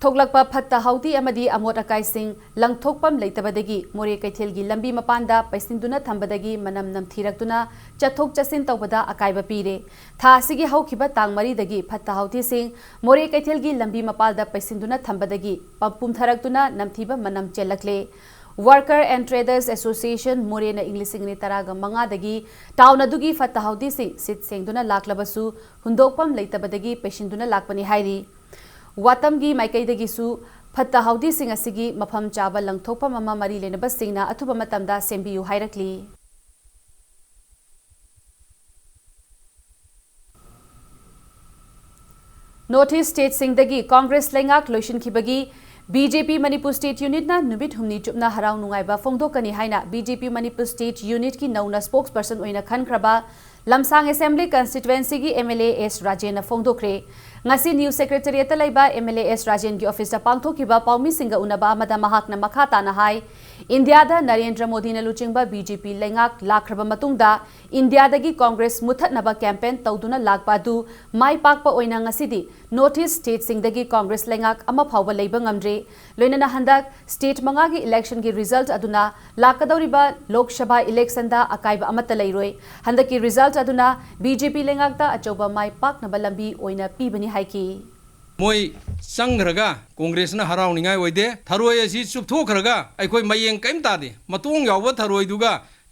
ꯊꯣꯛꯂꯛꯄ ꯐꯠꯇ ꯍꯥꯎꯗꯤ ꯑꯃꯗꯤ ꯑꯃꯣꯠ ꯑꯀꯥꯏꯁꯤꯡ ꯂꯪꯊꯣꯛꯐꯝ ꯂꯩꯇꯕꯗꯒꯤ ꯃꯣꯔꯦ ꯀꯩꯊꯦꯜꯒꯤ ꯂꯝꯕꯤ ꯃꯄꯥꯟꯗ ꯄꯩꯁꯤꯟꯗꯨꯅ ꯊꯝꯕꯗꯒꯤ ꯃꯅꯝ ꯅꯝꯊꯤꯔꯛꯇꯨꯅ ꯆꯠꯊꯣꯛ ꯆꯠꯁꯤꯟ ꯇꯧꯕꯗ ꯑꯀꯥꯏꯕ ꯄꯤꯔꯦ꯫ ꯊꯥ ꯑꯁꯤꯒꯤ ꯍꯧꯈꯤꯕ ꯇꯥꯡ ꯃꯔꯤꯗꯒꯤ ꯐꯠꯇ ꯍꯥꯎꯗꯤꯁꯤꯡ ꯃꯣꯔꯦ ꯀꯩꯊꯦꯜꯒꯤ ꯂꯝꯕꯤ ꯃꯄꯥꯜꯗ ꯄꯩꯁꯤꯟꯗꯨꯅ ꯊꯝꯕꯗꯒꯤ ꯄ-, ꯄꯨꯝꯊꯔꯛꯇꯨꯅ ꯅꯝꯊꯤꯕ ꯃꯅꯝ ꯆꯦꯜꯂꯛꯂꯦ꯫ Worker and Traders Association ꯃꯣꯔꯦꯅ ꯏꯪ ꯂꯤꯁꯤꯡ ꯑꯅꯤ ꯇꯔꯥꯒ ꯃꯉꯥꯗꯒꯤ ꯇꯥꯎꯟ ꯑꯗꯨꯒꯤ ꯐꯠꯇ ꯍꯥꯎꯗꯤꯁꯤꯡ ꯁꯤꯠ ꯁꯦꯡꯗꯨꯅ ꯂꯥꯛꯂꯕꯁꯨ ꯍꯨꯟꯗꯣꯛꯐꯝ ꯂꯩꯇꯕꯗꯒꯤ ꯄꯩꯁꯤꯟꯗꯨꯅ ꯂꯥꯛꯄꯅꯤ ꯍꯥꯏꯔꯤ꯫ ꯋꯥꯇꯝꯒꯤ ꯃꯥꯏꯀꯩꯗꯒꯤꯁꯨ ꯐꯠꯇ ꯍꯥꯎꯗꯤꯁꯤꯡ ꯑꯁꯤꯒꯤ ꯃꯐꯝ ꯆꯥꯕ ꯂꯪꯊꯣꯛꯐꯝ ꯑꯃ ꯃꯔꯤ ꯂꯩꯅꯕꯁꯤꯡꯅ ꯑꯊꯨꯕ ꯃꯇꯝꯗ ꯁꯦꯝꯕꯤꯌꯨ ꯍꯥꯏꯔꯛꯂꯤ꯫ North East ꯁ꯭ꯇꯦꯠꯁꯤꯡꯗꯒꯤ ꯀꯣꯡꯒ꯭ꯔꯦꯁ ꯂꯩꯉꯥꯛ ꯂꯣꯏꯁꯤꯟꯈꯤꯕꯒꯤ B J P Manipur state ꯌꯨꯅꯤꯠꯅ ꯅꯨꯃꯤꯠ ꯍꯨꯝꯅꯤ ꯆꯨꯞꯅ ꯍꯔꯥꯎ ꯅꯨꯡꯉꯥꯏꯕ ꯐꯣꯡꯗꯣꯛꯀꯅꯤ ꯍꯥꯏꯅ B J P Manipur state ꯌꯨꯅꯤꯠꯀꯤ ꯅꯧꯅ ꯁ꯭ꯄꯣꯛꯁꯄꯔꯁꯟ ꯑꯣꯏꯅ ꯈꯟꯈ꯭ꯔꯕ ꯂꯝꯁꯥꯡ ꯑꯦꯁꯦꯝꯕ꯭ꯂꯤ ꯀꯟꯁꯇꯤꯇ꯭ꯋꯦꯟꯁꯤꯒꯤ ꯑꯦꯝ ꯑꯦꯜ ꯑꯦ ꯑꯦꯁ ꯔꯥꯖꯦꯟꯅ ꯐꯣꯡꯗꯣꯛꯈ꯭ꯔꯦ꯫ ꯉꯁꯤ ꯅ꯭ꯌꯨ ꯁꯦꯀ꯭ꯔꯦꯇꯔꯤꯌꯦꯠꯇ ꯂꯩꯕ ꯑꯦꯝ ꯑꯦꯜ ꯑꯦ ꯑꯦꯁ ꯔꯥꯖꯦꯟꯒꯤ ꯑꯣꯐꯤꯁꯇ ꯄꯥꯡꯊꯣꯛꯈꯤꯕ ꯄꯥꯎꯃꯤꯁꯤꯡꯒ ꯎꯅꯕ ꯑꯃꯗ ꯃꯍꯥꯛꯅ ꯃꯈꯥ ꯇꯥꯅ ꯍꯥꯏ, ꯏꯟꯗꯤꯌꯥꯗ ꯅꯔꯦꯟꯗ꯭ꯔ ꯃꯣꯗꯤꯅ ꯂꯨꯆꯤꯡꯕ ꯕꯤ ꯖꯦ ꯄꯤ ꯂꯩꯉꯥꯛ ꯂꯥꯛꯈ꯭ꯔꯕ ꯃꯇꯨꯡꯗ ꯏꯟꯗꯤꯌꯥꯗꯒꯤ ꯀꯣꯡꯒ꯭ꯔꯦꯁ ꯃꯨꯠꯊꯠꯅꯕ ꯀꯦꯝꯄꯦꯟ ꯇꯧꯗꯨꯅ ꯂꯥꯛꯄ ꯑꯗꯨ ꯃꯥꯏ ꯄꯥꯛꯄ ꯑꯣꯏꯅ ꯉꯁꯤꯗꯤ ꯅꯣꯔꯠ ꯏꯁ ꯁ꯭ꯇꯦꯠꯁꯤꯡꯗꯒꯤ ꯀꯣꯡꯒ꯭ꯔꯦꯁ ꯂꯩꯉꯥꯛ ꯑꯃ ꯐꯥꯎꯕ ꯂꯩꯕ ꯉꯝꯗ꯭ꯔꯤ꯫ ꯂꯣꯏꯅꯅ ꯍꯟꯗꯛ ꯁ꯭ꯇꯦꯠ ꯃꯉꯥꯒꯤ ꯏꯂꯦꯛꯁꯟꯒꯤ ꯔꯤꯖꯜꯠ ꯑꯗꯨꯅ ꯂꯥꯛꯀꯗꯧꯔꯤꯕ ꯂꯣꯛ ꯁꯚꯥ ꯏꯂꯦꯛꯁꯟꯗ ꯑꯀꯥꯏꯕ ꯑꯃꯠꯇ ꯂꯩꯔꯣꯏ꯫ ꯍꯟꯗꯛꯀꯤ ꯔꯤꯖꯜꯠ ꯑꯗꯨꯅ ꯕꯤ ꯖꯦ ꯄꯤ ꯂꯩꯉꯥꯛꯇ ꯑꯆꯧꯕ ꯃꯥꯏ ꯄꯥꯛꯅꯕ ꯂꯝꯕꯤ ꯑꯣꯏꯅ ꯄꯤꯕꯅꯤ ꯍꯥꯏꯈꯤ꯫ ꯃꯣꯏ ꯆꯪꯈ꯭ꯔꯒ ꯀꯣꯡꯒ꯭ꯔꯦꯁꯅ ꯍꯔꯥꯎꯅꯤꯡꯉꯥꯏ ꯑꯣꯏꯗꯦ꯫ ꯊꯔꯣꯏ ꯑꯁꯤ ꯆꯨꯞꯊꯣꯛꯈ꯭ꯔꯒ ꯑꯩꯈꯣꯏ ꯃꯌꯦꯡ ꯀꯔꯤꯝ ꯇꯥꯗꯦ꯫ ꯃꯇꯣꯡ ꯌꯥꯎꯕ ꯊꯔꯣꯏꯗꯨꯒ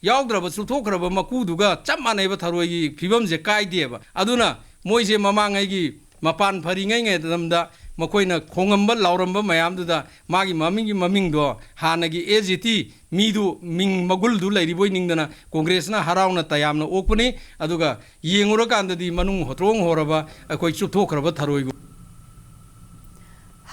ꯌꯥꯎꯗ꯭ꯔꯕ ꯆꯨꯞꯊꯣꯛꯈ꯭ꯔꯕ ꯃꯀꯨꯗꯨꯒ ꯆꯞ ꯃꯥꯟꯅꯩꯕ, ꯊꯔꯣꯏꯒꯤ ꯐꯤꯕꯝꯁꯦ ꯀꯥꯏꯗꯦꯕ꯫ ꯑꯗꯨꯅ ꯃꯣꯏꯁꯦ ꯃꯃꯥꯡꯉꯩꯒꯤ ꯃꯄꯥꯟ ꯐꯔꯤꯉꯩ ꯃꯇꯝꯗ ꯃꯈꯣꯏꯅ ꯈꯣꯡꯉꯝꯕ ꯂꯥꯎꯔꯝꯕ ꯃꯌꯥꯝꯗꯨꯗ ꯃꯥꯒꯤ ꯃꯃꯤꯡꯒꯤ ꯃꯃꯤꯡꯗꯣ ꯍꯥꯟꯅꯒꯤ ꯑꯦꯁ ꯖꯤ ꯇꯤ ꯃꯤꯗꯨ ꯃꯤꯡ ꯃꯒꯨꯜꯗꯨ ꯂꯩꯔꯤꯕꯣꯏ ꯅꯤꯡꯗꯅ ꯀꯣꯡꯒ꯭ꯔꯦꯁꯅ ꯍꯔꯥꯎꯅ ꯇꯌꯥꯝꯅ ꯑꯣꯛꯄꯅꯤ꯫ ꯑꯗꯨꯒ ꯌꯦꯡꯉꯨꯔꯀꯥꯟꯗꯗꯤ ꯃꯅꯨꯡ ꯍꯣꯇ꯭ꯔꯣꯡ ꯍꯣꯔꯕ ꯑꯩꯈꯣꯏ ꯆꯨꯞꯊꯣꯛꯈ꯭ꯔꯕ ꯊꯔꯣꯏꯒꯨꯝ꯫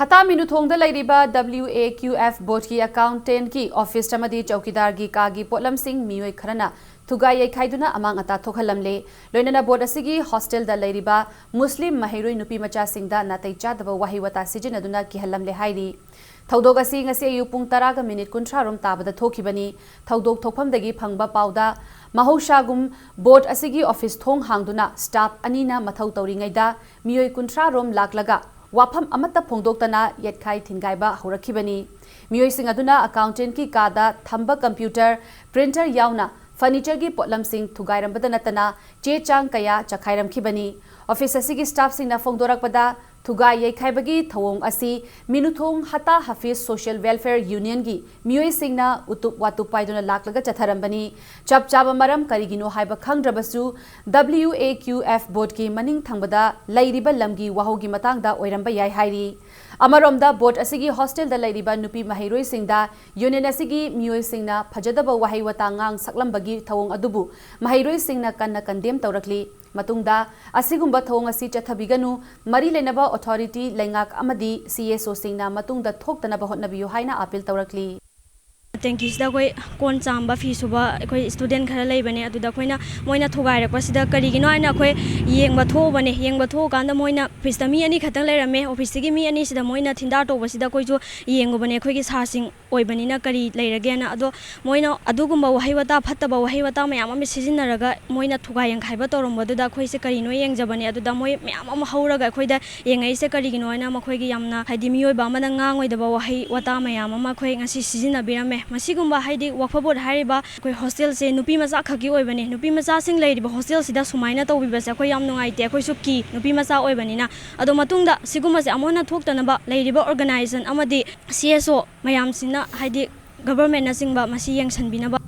ꯍꯇꯥ ꯃꯤꯅꯨꯊꯣꯡꯗ ꯂꯩꯔꯤꯕ ꯗꯕ꯭ꯂꯤꯎ ꯑꯦ ꯀ꯭ꯌꯨ ꯑꯦꯐ ꯕꯣꯔꯗꯀꯤ ꯑꯦꯀꯥꯎꯟꯇꯦꯟꯠꯀꯤ ꯑꯣꯐꯤꯁ ꯑꯃꯗꯤ ꯆꯧꯀꯤꯗꯥꯔꯒꯤ ꯀꯥꯒꯤ ꯄꯣꯠꯂꯝꯁꯤꯡ ꯃꯤꯑꯣꯏ ꯈꯔꯅ ꯊꯨꯒꯥꯏ ꯌꯩꯈꯥꯏꯗꯨꯅ ꯑꯃꯥꯡ ꯑꯇꯥ ꯊꯣꯛꯍꯜꯂꯝꯂꯦ꯫ ꯂꯣꯏꯅꯅ ꯕꯣꯔꯗ ꯑꯁꯤꯒꯤ ꯍꯣꯁꯇꯦꯜꯗ ꯂꯩꯔꯤꯕ ꯃꯨꯁꯂꯤꯝ ꯃꯍꯩꯔꯣꯏ ꯅꯨꯄꯤ ꯃꯆꯥꯁꯤꯡꯗ ꯅꯥꯇꯩ ꯆꯥꯗꯕ ꯋꯥꯍꯩ ꯋꯥꯇꯥ ꯁꯤꯖꯤꯟꯅꯗꯨꯅ ꯀꯤꯍꯜꯂꯝꯂꯦ ꯍꯥꯏꯔꯤ꯫ ꯊꯧꯗꯣꯛ ꯑꯁꯤ ꯉꯁꯤ ꯑꯌꯨꯛ ꯄꯨꯡ ꯇꯔꯥꯒ ꯃꯤꯅꯤꯠ ꯀꯨꯟꯊ꯭ꯔꯥ ꯔꯣꯝ ꯇꯥꯕꯗ ꯊꯣꯛꯈꯤꯕꯅꯤ꯫ ꯊꯧꯗꯣꯛ ꯊꯣꯛꯐꯝꯗꯒꯤ ꯐꯪꯕ ꯄꯥꯎꯗ, ꯃꯍꯧꯁꯥꯒꯨꯝ ꯕꯣꯔꯗ ꯑꯁꯤꯒꯤ ꯑꯣꯐꯤꯁ ꯊꯣꯡ ꯍꯥꯡꯗꯨꯅ ꯁ꯭ꯇꯥꯐ ꯑꯅꯤꯅ ꯃꯊꯧ ꯇꯧꯔꯤꯉꯩꯗ ꯃꯤꯑꯣꯏ ꯀꯨꯟꯊ꯭ꯔꯥ ꯔꯣꯝ ꯂꯥꯛꯂꯒ ꯋꯥꯐꯝ ꯑꯃꯠꯇ ꯐꯣꯡꯗꯣꯛꯇꯅ ꯌꯦꯠꯈꯥꯏ ꯊꯤꯟꯒꯥꯏꯕ ꯍꯧꯔꯛꯈꯤꯕꯅꯤ꯫ ꯃꯤꯑꯣꯏꯁꯤꯡ ꯑꯗꯨꯅ ꯑꯦꯀꯥꯎꯟꯇꯦꯟꯠꯀꯤ ꯀꯥꯗ ꯊꯝꯕ ꯀꯝꯄ꯭ꯌꯨꯇꯔ, ꯄ꯭ꯔꯤꯟꯇꯔ ꯌꯥꯎꯅ ꯐꯔꯅꯤꯆꯔꯒꯤ ꯄꯣꯠꯂꯝꯁꯤꯡ ꯊꯨꯒꯥꯏꯔꯝꯕꯗ ꯅꯠꯇꯅ ꯆꯦ ꯆꯥꯡ ꯀꯌꯥ ꯆꯈꯥꯏꯔꯝꯈꯤꯕꯅꯤ꯫ ꯑꯣꯐꯤꯁ ꯑꯁꯤꯒꯤ ꯁ꯭ꯇꯥꯐꯁꯤꯡꯅ ꯐꯣꯡꯗꯣꯔꯛꯄꯗ, ꯊꯨꯒꯥꯏ ꯌꯩꯈꯥꯏꯕꯒꯤ ꯊꯧꯑꯣꯡ ꯑꯁꯤ ꯃꯤꯅꯨꯊꯣꯡ ꯍꯇꯥ ꯍꯥꯐꯤꯖ ꯁꯣꯁꯤꯌꯦꯜ ꯋꯦꯜꯐꯦꯌꯔ ꯌꯨꯅꯤꯌꯟꯒꯤ ꯃꯤꯑꯣꯏꯁꯤꯡꯅ ꯎꯇꯨꯞ ꯋꯥꯇꯨꯞ ꯄꯥꯏꯗꯨꯅ ꯂꯥꯛꯂꯒ ꯆꯠꯊꯔꯝꯕꯅꯤ꯫ ꯆꯞ ꯆꯥꯕ ꯃꯔꯝ ꯀꯔꯤꯒꯤꯅꯣ ꯍꯥꯏꯕ ꯈꯪꯗ꯭ꯔꯕꯁꯨ, W A Q F ꯕꯣꯔꯗꯀꯤ ꯃꯅꯤꯡ ꯊꯪꯕꯗ ꯂꯩꯔꯤꯕ ꯂꯝꯒꯤ ꯋꯥꯍꯧꯒꯤ ꯃꯇꯥꯡꯗ ꯑꯣꯏꯔꯝꯕ ꯌꯥꯏ ꯍꯥꯏꯔꯤ꯫ ꯑꯃꯔꯣꯝꯗ, ꯕꯣꯔꯗ ꯑꯁꯤꯒꯤ ꯍꯣꯁꯇꯦꯜꯗ ꯂꯩꯔꯤꯕ ꯅꯨꯄꯤ ꯃꯍꯩꯔꯣꯏꯁꯤꯡꯗ ꯌꯨꯅꯤꯌꯟ ꯑꯁꯤꯒꯤ ꯃꯤꯑꯣꯏꯁꯤꯡꯅ ꯐꯖꯗꯕ ꯋꯥꯍꯩ ꯋꯥꯇꯥ ꯉꯥꯡ ꯁꯛꯂꯝꯕꯒꯤ ꯊꯧꯑꯣꯡ ꯑꯗꯨꯕꯨ ꯃꯍꯩꯔꯣꯏꯁꯤꯡꯅ ꯀꯟꯅ ꯀꯟꯗꯦꯝ ꯇꯧꯔꯛꯂꯤ꯫ ꯃꯇꯨꯡꯗ, "ꯑꯁꯤꯒꯨꯝꯕ ꯊꯧꯑꯣꯡ ꯑꯁꯤ ꯆꯠꯊꯕꯤꯒꯅꯨ, ꯃꯔꯤ ꯂꯩꯅꯕ ꯑꯣꯊꯣꯔꯤꯇꯤ, ꯂꯩꯉꯥꯛ ꯑꯃꯗꯤ C S Oꯁꯤꯡꯅ ꯃꯇꯨꯡꯗ ꯊꯣꯛꯇꯅꯕ ꯍꯣꯠꯅꯕꯤꯌꯨ" ꯍꯥꯏꯅ ꯑꯥꯄꯤꯜ ꯇꯧꯔꯛꯂꯤ꯫ ꯇꯦꯡꯀꯤꯁꯤꯗ ꯑꯩꯈꯣꯏ ꯀꯣꯟ ꯆꯥꯝꯕ, ꯐꯤ ꯁꯨꯕ ꯑꯩꯈꯣꯏ ꯁ꯭ꯇꯨꯗꯦꯟ ꯈꯔ ꯂꯩꯕꯅꯦ꯫ ꯑꯗꯨꯗ ꯑꯩꯈꯣꯏꯅ, ꯃꯣꯏꯅ ꯊꯨꯒꯥꯏꯔꯛꯄꯁꯤꯗ ꯀꯔꯤꯒꯤꯅꯣ ꯍꯥꯏꯅ ꯑꯩꯈꯣꯏ ꯌꯦꯡꯕ ꯊꯣꯛꯎꯕꯅꯦ꯫ ꯌꯦꯡꯕ ꯊꯣꯛꯎꯀꯥꯟꯗ ꯃꯣꯏꯅ ꯑꯣꯐꯤꯁꯇ ꯃꯤ ꯑꯅꯤ ꯈꯛꯇꯪ ꯂꯩꯔꯝꯃꯦ꯫ ꯑꯣꯐꯤꯁꯇꯒꯤ ꯃꯤ ꯑꯅꯤꯁꯤꯗ ꯃꯣꯏꯅ ꯊꯤꯟꯗꯥ ꯇꯧꯕꯁꯤꯗ ꯑꯩꯈꯣꯏꯁꯨ ꯌꯦꯡꯉꯨꯕꯅꯦ, ꯑꯩꯈꯣꯏꯒꯤ ꯁꯥꯔꯁꯤꯡ ꯑꯣꯏꯕꯅꯤꯅ ꯀꯔꯤ ꯂꯩꯔꯒꯦꯅ꯫ ꯑꯗꯣ ꯃꯣꯏꯅ ꯑꯗꯨꯒꯨꯝꯕ ꯋꯥꯍꯩ ꯋꯥꯇꯥ, ꯐꯠꯇꯕ ꯋꯥꯍꯩ ꯋꯥꯇꯥ ꯃꯌꯥꯝ ꯑꯃ ꯁꯤꯖꯤꯟꯅꯔꯒ ꯃꯣꯏꯅ ꯊꯨꯒꯥꯏ ꯌꯩꯈꯥꯏꯕ ꯇꯧꯔꯝꯕꯗꯨꯗ ꯑꯩꯈꯣꯏꯁꯦ ꯀꯔꯤꯅꯣ ꯌꯦꯡꯖꯕꯅꯦ꯫ ꯑꯗꯨꯗ ꯃꯣꯏ ꯃꯌꯥꯝ ꯑꯃ ꯍꯧꯔꯒ ꯑꯩꯈꯣꯏꯗ ꯌꯦꯡꯉꯛꯏꯁꯦ ꯀꯔꯤꯒꯤꯅꯣ ꯍꯥꯏꯅ, ꯃꯈꯣꯏꯒꯤ ꯌꯥꯝꯅ, ꯍꯥꯏꯗꯤ, ꯃꯤꯑꯣꯏꯕ ꯑꯃꯅ ꯉꯥꯡꯉꯣꯏꯗꯕ ꯋꯥꯍꯩ ꯋꯥꯇꯥ ꯃꯌꯥꯝ ꯑꯃ ꯑꯩꯈꯣꯏ ꯉꯁꯤ ꯁꯤꯖꯤꯟꯅꯕꯤꯔꯝꯃꯦ꯫ ꯃꯁꯤꯒꯨꯝꯕ, ꯍꯥꯏꯗꯤ, ꯋꯥꯐ ꯕꯣꯔꯗ ꯍꯥꯏꯔꯤꯕ ꯑꯩꯈꯣꯏ ꯍꯣꯁꯇꯦꯜꯁꯦ ꯅꯨꯄꯤ ꯃꯆꯥ ꯈꯛꯀꯤ ꯑꯣꯏꯕꯅꯦ꯫ ꯅꯨꯄꯤ ꯃꯆꯥꯁꯤꯡ ꯂꯩꯔꯤꯕ ꯍꯣꯁꯇꯦꯜꯁꯤꯗ ꯁꯨꯃꯥꯏꯅ ꯇꯧꯕꯤꯕꯁꯦ ꯑꯩꯈꯣꯏ ꯌꯥꯝ ꯅꯨꯡꯉꯥꯏꯇꯦ꯫ ꯑꯩꯈꯣꯏꯁꯨ ꯀꯤ, ꯅꯨꯄꯤ ꯃꯆꯥ ꯑꯣꯏꯕꯅꯤꯅ꯫ ꯑꯗꯣ ꯃꯇꯨꯡꯗ ꯁꯤꯒꯨꯝꯕꯁꯦ ꯑꯃꯨꯛ ꯍꯟꯅ ꯊꯣꯛꯇꯅꯕ ꯂꯩꯔꯤꯕ ꯑꯣꯔꯒꯅꯥꯏꯖꯦꯁꯟ ꯑꯃꯗꯤ C S O ꯃꯌꯥꯝꯁꯤꯅ, ꯍꯥꯏꯗꯤ, ꯒꯚꯔꯟꯃꯦꯟꯠꯅꯆꯤꯡꯕ ꯃꯁꯤ ꯌꯦꯡꯁꯤꯟꯕꯤꯅꯕ꯫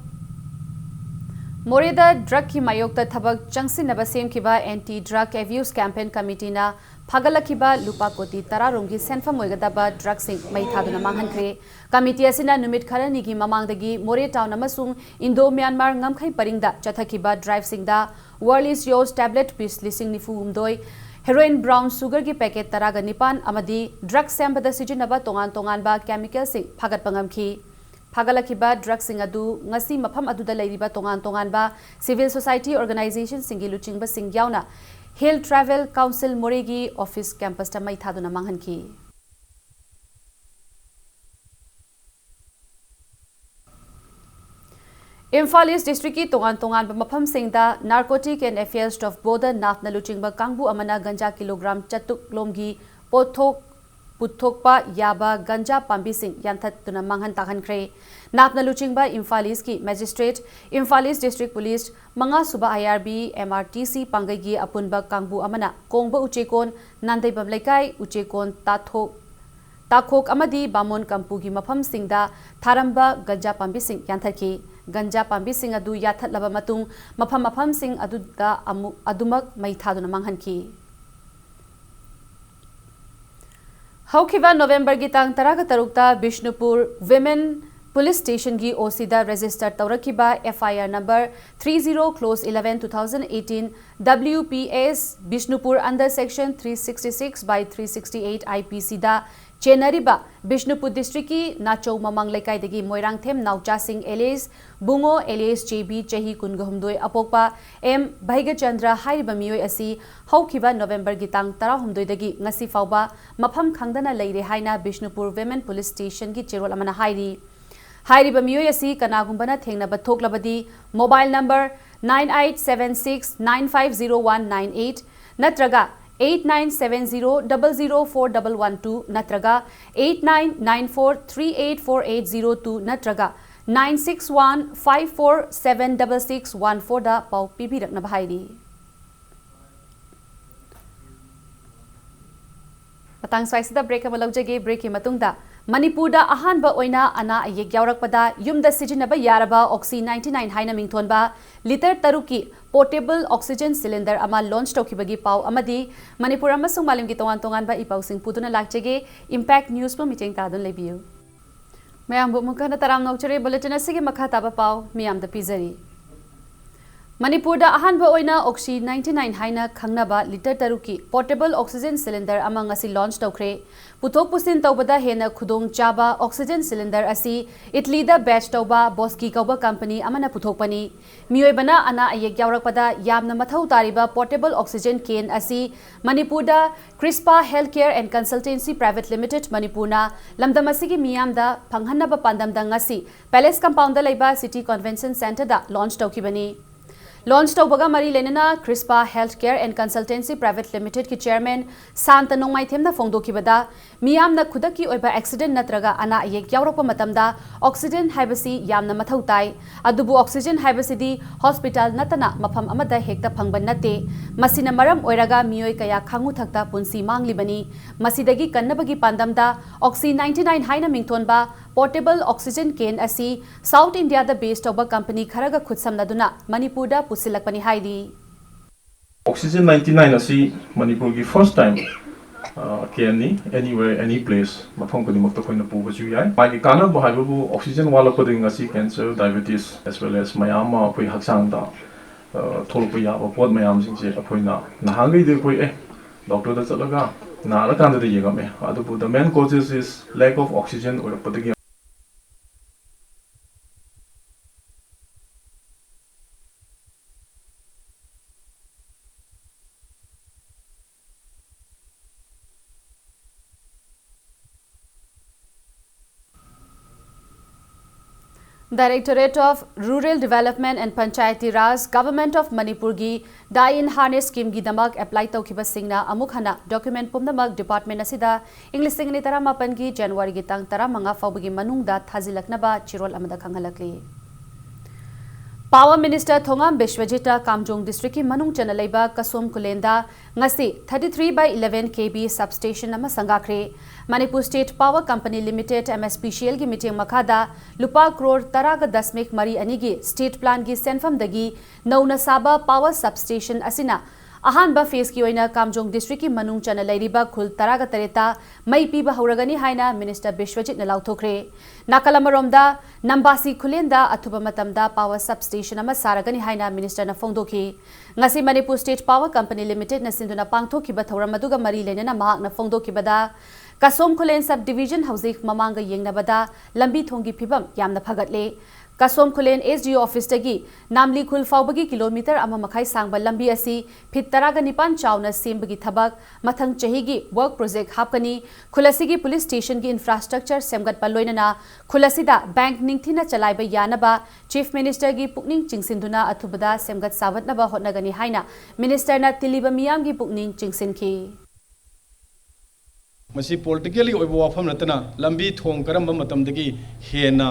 ꯃꯣꯔꯦꯗ ꯗ꯭ꯔꯒꯀꯤ ꯃꯥꯌꯣꯛꯇ ꯊꯕꯛ ꯆꯪꯁꯤꯟꯅꯕ ꯁꯦꯝꯈꯤꯕ ꯑꯦꯟꯇꯤ ꯗ꯭ꯔꯒ ꯑꯦꯕ꯭ꯌꯨꯁ ꯀꯦꯝꯄꯦꯟ ꯀꯃꯤꯇꯤꯅ ꯐꯥꯒꯠꯂꯛꯈꯤꯕ ꯂꯨꯄꯥ ꯀꯣꯇꯤ ꯇꯔꯥ ꯔꯣꯝꯒꯤ ꯁꯦꯟꯐꯝ ꯑꯣꯏꯒꯗꯕ ꯗ꯭ꯔꯒꯁꯤꯡ ꯃꯩ ꯊꯥꯗꯨꯅ ꯃꯥꯡꯍꯟꯈ꯭ꯔꯦ꯫ ꯀꯃꯤꯇꯤ ꯑꯁꯤꯅ ꯅꯨꯃꯤꯠ ꯈꯔꯅꯤꯒꯤ ꯃꯃꯥꯡꯗꯒꯤ ꯃꯣꯔꯦ ꯇꯥꯎꯟ ꯑꯃꯁꯨꯡ ꯏꯟꯗꯣ ꯃ꯭ꯌꯥꯟꯃꯥꯔ ꯉꯝꯈꯩ ꯄꯔꯤꯡꯗ ꯆꯠꯊꯈꯤꯕ ꯗ꯭ꯔꯥꯏꯚꯁꯤꯡꯗ World is Yours tablet piece ꯂꯤꯁꯤꯡ ꯅꯤꯐꯨ ꯍꯨꯝꯗꯣꯏ, heroin brown sugarꯒꯤ packet ꯇꯔꯥꯒ ꯅꯤꯄꯥꯟ ꯑꯃꯗꯤ ꯗ꯭ꯔꯒ ꯁꯦꯝꯕꯗ ꯁꯤꯖꯤꯟꯅꯕ ꯇꯣꯉꯥꯟ ꯇꯣꯉꯥꯟꯕ ꯀꯦꯃꯤꯀꯦꯜꯁꯤꯡ ꯐꯥꯒꯠꯄ ꯉꯝꯈꯤ꯫ ꯐꯥꯒꯠꯂꯛꯈꯤꯕ ꯗ꯭ꯔꯒꯁꯤꯡ ꯑꯗꯨ ꯉꯁꯤ ꯃꯐꯝ ꯑꯗꯨꯗ ꯂꯩꯔꯤꯕ ꯇꯣꯉꯥꯟ ꯇꯣꯉꯥꯟꯕ ꯁꯤꯚꯤꯜ ꯁꯣꯁꯥꯏꯇꯤ ꯑꯣꯔꯒꯅꯥꯏꯖꯦꯁꯟꯁꯤꯡꯒꯤ ꯂꯨꯆꯤꯡꯕꯁꯤꯡ ꯌꯥꯎꯅ Hill Tribal Council ꯃꯣꯔꯦꯒꯤ ꯑꯣꯐꯤꯁ ꯀꯦꯝꯄꯁꯇ ꯃꯩ ꯊꯥꯗꯨꯅ ꯃꯥꯡꯍꯟꯈꯤ꯫ ꯏꯝꯐꯥꯜ ꯏꯁ ꯗꯤꯁꯇ꯭ꯔꯤꯛꯀꯤ ꯇꯣꯉꯥꯟ ꯇꯣꯉꯥꯟꯕ ꯃꯐꯝꯁꯤꯡꯗ Narcotic and Affairs of Border, NAFB ꯅ ꯂꯨꯆꯤꯡꯕ ꯀꯥꯡꯕꯨ ꯑꯃꯅ ꯒꯟꯖꯥ ꯀꯤꯂꯣꯒ꯭ꯔꯥꯝ ꯆꯥꯇ꯭ꯔꯨꯛ ꯂꯣꯝꯒꯤ ꯄꯣꯠꯊꯣꯛ ꯄꯨꯊꯣꯛꯄ ꯌꯥꯕ ꯒꯟꯖꯥ ꯄꯥꯝꯕꯤꯁꯤꯡ ꯌꯥꯟꯊꯠꯇꯨꯅ ꯃꯥꯡꯍꯟ ꯇꯥꯛꯍꯟꯈ꯭ꯔꯦ꯫ ꯅꯥꯞꯅ ꯂꯨꯆꯤꯡꯕ ꯏꯝꯐꯥꯜ ꯏꯁꯀꯤ magistrate, Imphal east district police, ꯃꯉꯥꯁꯨꯕ I R B, M R T C ꯄꯥꯡꯒꯩꯒꯤ ꯑꯄꯨꯟꯕ ꯀꯥꯡꯕꯨ ꯑꯃꯅ ꯀꯣꯡꯕ ꯎꯆꯦꯀꯣꯟ, ꯅꯥꯟꯗꯩꯕꯝ ꯂꯩꯀꯥꯏ, ꯎꯆꯦꯀꯣꯟ ꯇꯥꯊꯣꯛ, ꯇꯥꯈꯣꯛ ꯑꯃꯗꯤ ꯕꯥꯃꯣꯟ ꯀꯝꯄꯨꯒꯤ ꯃꯐꯝꯁꯤꯡꯗ ꯊꯥꯔꯝꯕ ꯒꯟꯖꯥ ꯄꯥꯝꯕꯤꯁꯤꯡ ꯌꯥꯟꯊꯠꯈꯤ꯫ ꯒꯟꯖꯥ ꯄꯥꯝꯕꯤꯁꯤꯡ ꯑꯗꯨ ꯌꯥꯟꯊꯠꯂꯕ ꯃꯇꯨꯡ, ꯃꯐꯝ ꯃꯐꯝꯁꯤꯡ ꯑꯗꯨꯗ ꯑꯃꯨꯛ, ꯑꯗꯨꯃꯛ ꯃꯩ ꯊꯥꯗꯨꯅ ꯃꯥꯡꯍꯟꯈꯤ꯫ ꯍꯧꯈꯤꯕ ꯅꯣꯕꯦꯝꯕꯔꯒꯤ ꯇꯥꯡ ꯇꯔꯥꯒ ꯇꯔꯨꯛꯇ ꯕꯤꯁꯅꯨꯄꯨꯔ ꯋꯤꯃꯦꯟ ꯄꯨꯂꯤꯁ ꯁ꯭ꯇꯦꯁꯟꯒꯤ ꯑꯣ ꯁꯤꯗ ꯔꯦꯖꯤꯁꯇꯔ ꯇꯧꯔꯛꯈꯤꯕ F I R number three zero clause eleven two thousand eighteen W P S Bishnupur under section three sixty six by three sixty eight I P C ꯗ ꯆꯦꯟꯅꯔꯤꯕ ꯕꯤꯁꯅꯨꯄꯨꯔ ꯗꯤꯁꯇ꯭ꯔꯤꯛꯀꯤ ꯅꯥꯆꯧ ꯃꯃꯥꯡ ꯂꯩꯀꯥꯏꯗꯒꯤ ꯃꯣꯏꯔꯥꯡꯊꯦꯝ ꯅꯥꯎꯆꯥꯁꯤꯡ ꯑꯦꯂꯤꯌꯁ ꯕꯨꯡꯉꯣ ꯑꯦꯂꯤꯌꯁ ꯖꯦ ꯕꯤ ꯆꯍꯤ ꯀꯨꯟꯒ ꯍꯨꯝꯗꯣꯏ ꯑꯄꯣꯛꯄ M Bhagyachandra ꯍꯥꯏꯔꯤꯕ ꯃꯤꯑꯣꯏ ꯑꯁꯤ ꯍꯧꯈꯤꯕ ꯅꯣꯕꯦꯝꯕꯔꯒꯤ ꯇꯥꯡ ꯇꯔꯥꯍꯨꯝꯗꯣꯏꯗꯒꯤ ꯉꯁꯤ ꯐꯥꯎꯕ ꯃꯐꯝ ꯈꯪꯗꯅ ꯂꯩꯔꯦ ꯍꯥꯏꯅ ꯕꯤꯁꯅꯨꯄꯨꯔ ꯋꯤꯃꯦꯟ ꯄꯨꯂꯤꯁ ꯁ꯭ꯇꯦꯁꯟꯒꯤ ꯆꯦꯔꯣꯜ ꯑꯃꯅ ꯍꯥꯏꯔꯤ꯫ ꯍꯥꯏꯔꯤꯕ ꯃꯤꯑꯣꯏ ꯑꯁꯤ ꯀꯅꯥꯒꯨꯝꯕꯅ ꯊꯦꯡꯅꯕ ꯊꯣꯛꯂꯕꯗꯤ mobile number nine eight seven six nine five zero one nine eight ꯅꯠꯇ꯭ꯔꯒ eight nine seven zero double zero four double one two ꯅꯠꯇ꯭ꯔꯒ eight nine nine four three eight four eight zero two ꯅꯠꯇ꯭ꯔꯒ nine six one five four seven double six one four ꯗ ꯄꯥꯎ ꯄꯤꯕꯤꯔꯛꯅꯕ ꯍꯥꯏꯔꯤ꯫ ꯃꯇꯥꯡ ꯁ꯭ꯋꯥꯏꯁꯤꯗ break ꯑꯃ ꯂꯧꯖꯒꯦ꯫ ꯕ꯭ꯔꯦꯛꯀꯤ ꯃꯇꯨꯡꯗ ꯃꯅꯤꯄꯨꯔꯗ ꯑꯍꯥꯟꯕ ꯑꯣꯏꯅ ꯑꯅꯥ ꯑꯌꯦꯛ ꯌꯥꯎꯔꯛꯄꯗ ꯌꯨꯝꯗ ꯁꯤꯖꯤꯟꯅꯕ ꯌꯥꯔꯕ ꯑꯣꯛꯁꯤ ninety nine ꯍꯥꯏꯅ ꯃꯤꯡꯊꯣꯟꯕ ꯂꯤꯇꯔ ꯇꯔꯨꯛꯀꯤ ꯄꯣꯔꯇꯦꯕꯜ ꯑꯣꯛꯁꯤꯖꯦꯟ ꯁꯤꯂꯤꯟꯗꯔ ꯑꯃ ꯂꯣꯟꯆ ꯇꯧꯈꯤꯕꯒꯤ ꯄꯥꯎ ꯑꯃꯗꯤ ꯃꯅꯤꯄꯨꯔ ꯑꯃꯁꯨꯡ ꯃꯥꯂꯦꯝꯒꯤ ꯇꯣꯉꯥꯟ ꯇꯣꯉꯥꯟꯕ ꯏ ꯄꯥꯎꯁꯤꯡ ꯄꯨꯗꯨꯅ ꯂꯥꯛꯆꯒꯦ꯫ ꯏꯝꯄꯦꯛ ꯅ꯭ꯌꯨꯁꯄꯨ ꯃꯤꯠꯌꯦꯡ ꯇꯥꯗꯨꯅ ꯂꯩꯕꯤꯌꯨ꯫ ꯃꯌꯥꯝꯕꯨ ꯑꯃꯨꯛ ꯍꯟꯅ ꯇꯔꯥꯝꯅ ꯑꯣꯛꯆꯔꯤ꯫ ꯕꯨꯂꯦꯇꯤꯟ ꯑꯁꯤꯒꯤ ꯃꯈꯥ ꯇꯥꯕ ꯄꯥꯎ ꯃꯤꯌꯥꯝꯗ ꯄꯤꯖꯔꯤ꯫ ꯃꯅꯤꯄꯨꯔꯗ ꯑꯍꯥꯟꯕ ꯑꯣꯏꯅ ꯑꯣꯛꯁꯤ ninety nine ꯍꯥꯏꯅ ꯈꯪꯅꯕ ꯂꯤꯇꯔ ꯇꯔꯨꯛꯀꯤ ꯄꯣꯔꯇꯦꯕꯜ ꯑꯣꯛꯁꯤꯖꯦꯟ ꯁꯤꯂꯤꯟꯗꯔ ꯑꯃ ꯉꯁꯤ ꯂꯣꯟꯆ ꯇꯧꯈ꯭ꯔꯦ꯫ ꯄꯨꯊꯣꯛ ꯄꯨꯁꯤꯟ ꯇꯧꯕꯗ ꯍꯦꯟꯅ ꯈꯨꯗꯣꯡ ꯆꯥꯕ ꯑꯣꯛꯁꯤꯖꯦꯟ ꯁꯤꯂꯤꯟꯗꯔ ꯑꯁꯤ ꯏꯠꯂꯤꯗ ꯕꯦꯆ ꯇꯧꯕ ꯕꯣꯁꯀꯤ ꯀꯧꯕ ꯀꯝꯄꯅꯤ ꯑꯃꯅ ꯄꯨꯊꯣꯛꯄꯅꯤ꯫ ꯃꯤꯑꯣꯏꯕꯅ ꯑꯅꯥ ꯑꯌꯦꯛ ꯌꯥꯎꯔꯛꯄꯗ ꯌꯥꯝꯅ ꯃꯊꯧ ꯇꯥꯔꯤꯕ ꯄꯣꯔꯇꯦꯕꯜ ꯑꯣꯛꯁꯤꯖꯦꯟ ꯀꯦꯟ ꯑꯁꯤ ꯃꯅꯤꯄꯨꯔꯗ ꯀ꯭ꯔꯤꯁꯄꯥ health care and consultancy private limited ꯃꯅꯤꯄꯨꯔꯅ ꯂꯝꯗꯝ ꯑꯁꯤꯒꯤ ꯃꯤꯌꯥꯝꯗ ꯐꯪꯍꯟꯅꯕ ꯄꯥꯟꯗꯝꯗ ꯉꯁꯤ ꯄꯦꯂꯦꯁ ꯀꯝꯄꯥꯎꯟꯗ ꯂꯩꯕ ꯁꯤꯇꯤ ꯀꯟꯚꯦꯟꯁꯟ ꯁꯦꯟꯇꯔꯗ ꯂꯣꯟꯆ ꯇꯧꯈꯤꯕꯅꯤ꯫ Launch ꯇꯧꯕꯒ ꯃꯔꯤ ꯂꯩꯅꯅ Crispa Healthcare and Consultancy Private Limited ꯀꯤ chairman ꯁꯥꯟꯇ ꯅꯣꯡꯃꯥꯏꯊꯦꯝꯅ ꯐꯣꯡꯗꯣꯛꯈꯤꯕꯗ, ꯃꯤꯌꯥꯝꯅ ꯈꯨꯗꯛꯀꯤ ꯑꯣꯏꯕ accident ꯅꯠꯇ꯭ꯔꯒ ꯑꯅꯥ ꯑꯌꯦꯛ ꯌꯥꯎꯔꯛꯄ ꯃꯇꯝꯗ oxygen ꯍꯥꯏꯕꯁꯤ ꯌꯥꯝꯅ ꯃꯊꯧ ꯇꯥꯏ꯫ ꯑꯗꯨꯕꯨ oxygen ꯍꯥꯏꯕꯁꯤꯗꯤ hospital ꯅꯠꯇꯅ ꯃꯐꯝ ꯑꯃꯗ ꯍꯦꯛꯇ ꯐꯪꯕ ꯅꯠꯇꯦ꯫ ꯃꯁꯤꯅ ꯃꯔꯝ ꯑꯣꯏꯔꯒ ꯃꯤꯑꯣꯏ ꯀꯌꯥ ꯈꯥꯉꯨꯊꯛꯇ ꯄꯨꯟꯁꯤ ꯃꯥꯡꯂꯤꯕꯅꯤ꯫ ꯃꯁꯤꯗꯒꯤ ꯀꯟꯅꯕꯒꯤ ꯄꯥꯟꯗꯝꯗ Oxy ninety nine ꯍꯥꯏꯅ ꯃꯤꯡꯊꯣꯟꯕ portable oxygen can ꯑꯁꯤ South India ꯗ base ꯇꯧꯕ company ꯈꯔꯒ ꯈꯨꯠꯁꯝꯅꯗꯨꯅ ꯃꯅꯤꯄꯨꯔꯗ ꯄꯨꯁꯤꯜꯂꯛꯄꯅꯤ ꯍꯥꯏꯔꯤ꯫ Oxygen ninety nine ꯑꯁꯤ ꯃꯅꯤꯄꯨꯔꯒꯤ first time, ꯑ, can ꯅꯤ꯫ Anywhere, any place, ꯃꯐꯝ ꯈꯨꯗꯤꯡꯃꯛꯇ ꯑꯩꯈꯣꯏꯅ ꯄꯨꯕꯁꯨ ꯌꯥꯏ꯫ ꯃꯥꯒꯤ ꯀꯥꯟꯅꯕ ꯍꯥꯏꯕꯕꯨ oxygen ꯋꯥꯠꯂꯛꯄꯗꯒꯤ ꯉꯁꯤ cancer, diabetes, as well as ꯃꯌꯥꯝ ꯑꯃ ꯑꯩꯈꯣꯏ ꯍꯛꯆꯥꯡꯗ, ꯑ, ꯊꯣꯛꯂꯛꯄ ꯌꯥꯕ ꯄꯣꯠ ꯃꯌꯥꯝꯁꯤꯡꯁꯦ ꯑꯩꯈꯣꯏꯅ ꯅꯍꯥꯟꯈꯩꯗꯤ ꯑꯩꯈꯣꯏ, "ꯑꯦ, doctor ꯗ ꯆꯠꯂꯒ ꯅꯥꯔꯀꯥꯟꯗꯗ ꯌꯦꯡꯉꯝꯃꯦ"꯫ ꯑꯗꯨꯕꯨ the main causes is lack of oxygen ꯑꯣꯏꯔꯛꯄꯗꯒꯤ Directorate of Rural Development and Panchayati Raj, Government of ꯃꯅꯤꯄꯨꯔꯒꯤ Die in Harness scheme ꯒꯤꯗꯃꯛ apply ꯇꯧꯈꯤꯕꯁꯤꯡꯅ ꯑꯃꯨꯛ ꯍꯟꯅ document ꯄꯨꯝꯅꯃꯛ department ꯑꯁꯤꯗ ꯏꯪ ꯂꯤꯁꯤꯡ ꯑꯅꯤ ꯇꯔꯥꯃꯥꯄꯟꯒꯤ January ꯒꯤ ꯇꯥꯡ ꯇꯔꯥꯃꯉꯥ ꯐꯥꯎꯕꯒꯤ ꯃꯅꯨꯡꯗ ꯊꯥꯖꯤꯜꯂꯛꯅꯕ ꯆꯦꯔꯣꯜ ꯑꯃꯗ ꯈꯪꯍꯜꯂꯛꯂꯤ꯫ Power Minister ꯊꯣꯉꯥꯝ ꯕꯤꯁ꯭ꯋꯖꯤꯠꯇ ꯀꯥꯝꯖꯣꯡ district ꯀꯤ ꯃꯅꯨꯡ ꯆꯟꯅ ꯂꯩꯕ ꯀꯁꯣꯝ ꯈꯨꯂꯦꯟꯗ ꯉꯁꯤ thirty three by eleven K V substation ꯑꯃ ꯁꯪꯒꯥꯈ꯭ꯔꯦ꯫ Manipur State Power Company Limited, M S P C L ꯒꯤ ꯃꯤꯠꯌꯦꯡ ꯃꯈꯥꯗ ꯂꯨꯄꯥ ꯀ꯭ꯔꯣꯔ ꯇꯔꯥꯒ ꯗꯁꯃꯤꯛ ꯃꯔꯤ ꯑꯅꯤꯒꯤ state plan ꯒꯤ ꯁꯦꯟꯐꯝꯗꯒꯤ ꯅꯧꯅ ꯁꯥꯕ power substation ꯑꯁꯤꯅ ꯑꯍꯥꯟꯕ phase ꯀꯤ ꯑꯣꯏꯅ ꯀꯥꯝꯖꯣꯡ district ꯀꯤ ꯃꯅꯨꯡ ꯆꯟꯅ ꯂꯩꯔꯤꯕ ꯈꯨꯜ ꯇꯔꯥꯒ ꯇꯔꯦꯠꯇ ꯃꯩ ꯄꯤꯕ ꯍꯧꯔꯒꯅꯤ ꯍꯥꯏꯅ Minister ꯕꯤꯁ꯭ꯋꯖꯤꯠꯅ ꯂꯥꯎꯊꯣꯛꯈ꯭ꯔꯦ꯫ ꯅꯥꯀꯜ ꯑꯃꯔꯣꯝꯗ, ꯅꯝꯕꯥꯁꯤ ꯈꯨꯂꯦꯟꯗ ꯑꯊꯨꯕ ꯃꯇꯝꯗ power substation ꯑꯃ ꯁꯥꯔꯒꯅꯤ ꯍꯥꯏꯅ minister ꯅ ꯐꯣꯡꯗꯣꯛꯈꯤ꯫ ꯉꯁꯤ Manipur State Power Company Limited ꯅ ꯁꯤꯟꯗꯨꯅ ꯄꯥꯡꯊꯣꯛꯈꯤꯕ ꯊꯧꯔꯝ ꯑꯗꯨꯒ ꯃꯔꯤ ꯂꯩꯅꯅ ꯃꯍꯥꯛꯅ ꯐꯣꯡꯗꯣꯛꯈꯤꯕꯗ, ꯀꯁꯣꯝ ꯈꯨꯂꯦꯟ sub division ꯍꯧꯖꯤꯛ ꯃꯃꯥꯡꯒ ꯌꯦꯡꯅꯕꯗ ꯂꯝꯕꯤ ꯊꯣꯡꯒꯤ ꯐꯤꯕꯝ ꯌꯥꯝꯅ ꯐꯒꯠꯂꯦ꯫ ꯀꯁꯣꯝ ꯈꯨꯂꯦꯟ S D O officeꯇꯒꯤ ꯅꯥꯝꯂꯤ ꯈꯨꯜ ꯐꯥꯎꯕꯒꯤ ꯀꯤꯂꯣꯃꯤꯇꯔ ꯑꯃ ꯃꯈꯥꯏ ꯁꯥꯡꯕ ꯂꯝꯕꯤ ꯑꯁꯤ ꯐꯤꯠ ꯇꯔꯥꯒ ꯅꯤꯄꯥꯟ ꯆꯥꯎꯅ ꯁꯦꯝꯕꯒꯤ ꯊꯕꯛ ꯃꯊꯪ ꯆꯍꯤꯒꯤ work project ꯍꯥꯞꯀꯅꯤ꯫ ꯈꯨꯜ ꯑꯁꯤꯒꯤ police stationꯒꯤ infrastructure ꯁꯦꯝꯒꯠꯄ ꯂꯣꯏꯅꯅ ꯈꯨꯜ ꯑꯁꯤꯗ bank ꯅꯤꯡꯊꯤꯅ ꯆꯂꯥꯏꯕ ꯌꯥꯅꯕ Chief Ministerꯒꯤ ꯄꯨꯛꯅꯤꯡ ꯆꯤꯡꯁꯤꯟꯗꯨꯅ ꯑꯊꯨꯕꯗ ꯁꯦꯝꯒꯠ ꯁꯥꯒꯠꯅꯕ ꯍꯣꯠꯅꯒꯅꯤ ꯍꯥꯏꯅ ministerꯅ ꯇꯤꯜꯂꯤꯕ ꯃꯤꯌꯥꯝꯒꯤ ꯄꯨꯛꯅꯤꯡ ꯆꯤꯡꯁꯤꯟꯈꯤ꯫ ꯃꯁꯤ politically ꯑꯣꯏꯕ ꯋꯥꯐꯝ ꯅꯠꯇꯅ ꯂꯝꯕꯤ ꯊꯣꯡ ꯀꯔꯝꯕ ꯃꯇꯝꯗꯒꯤ ꯍꯦꯟꯅ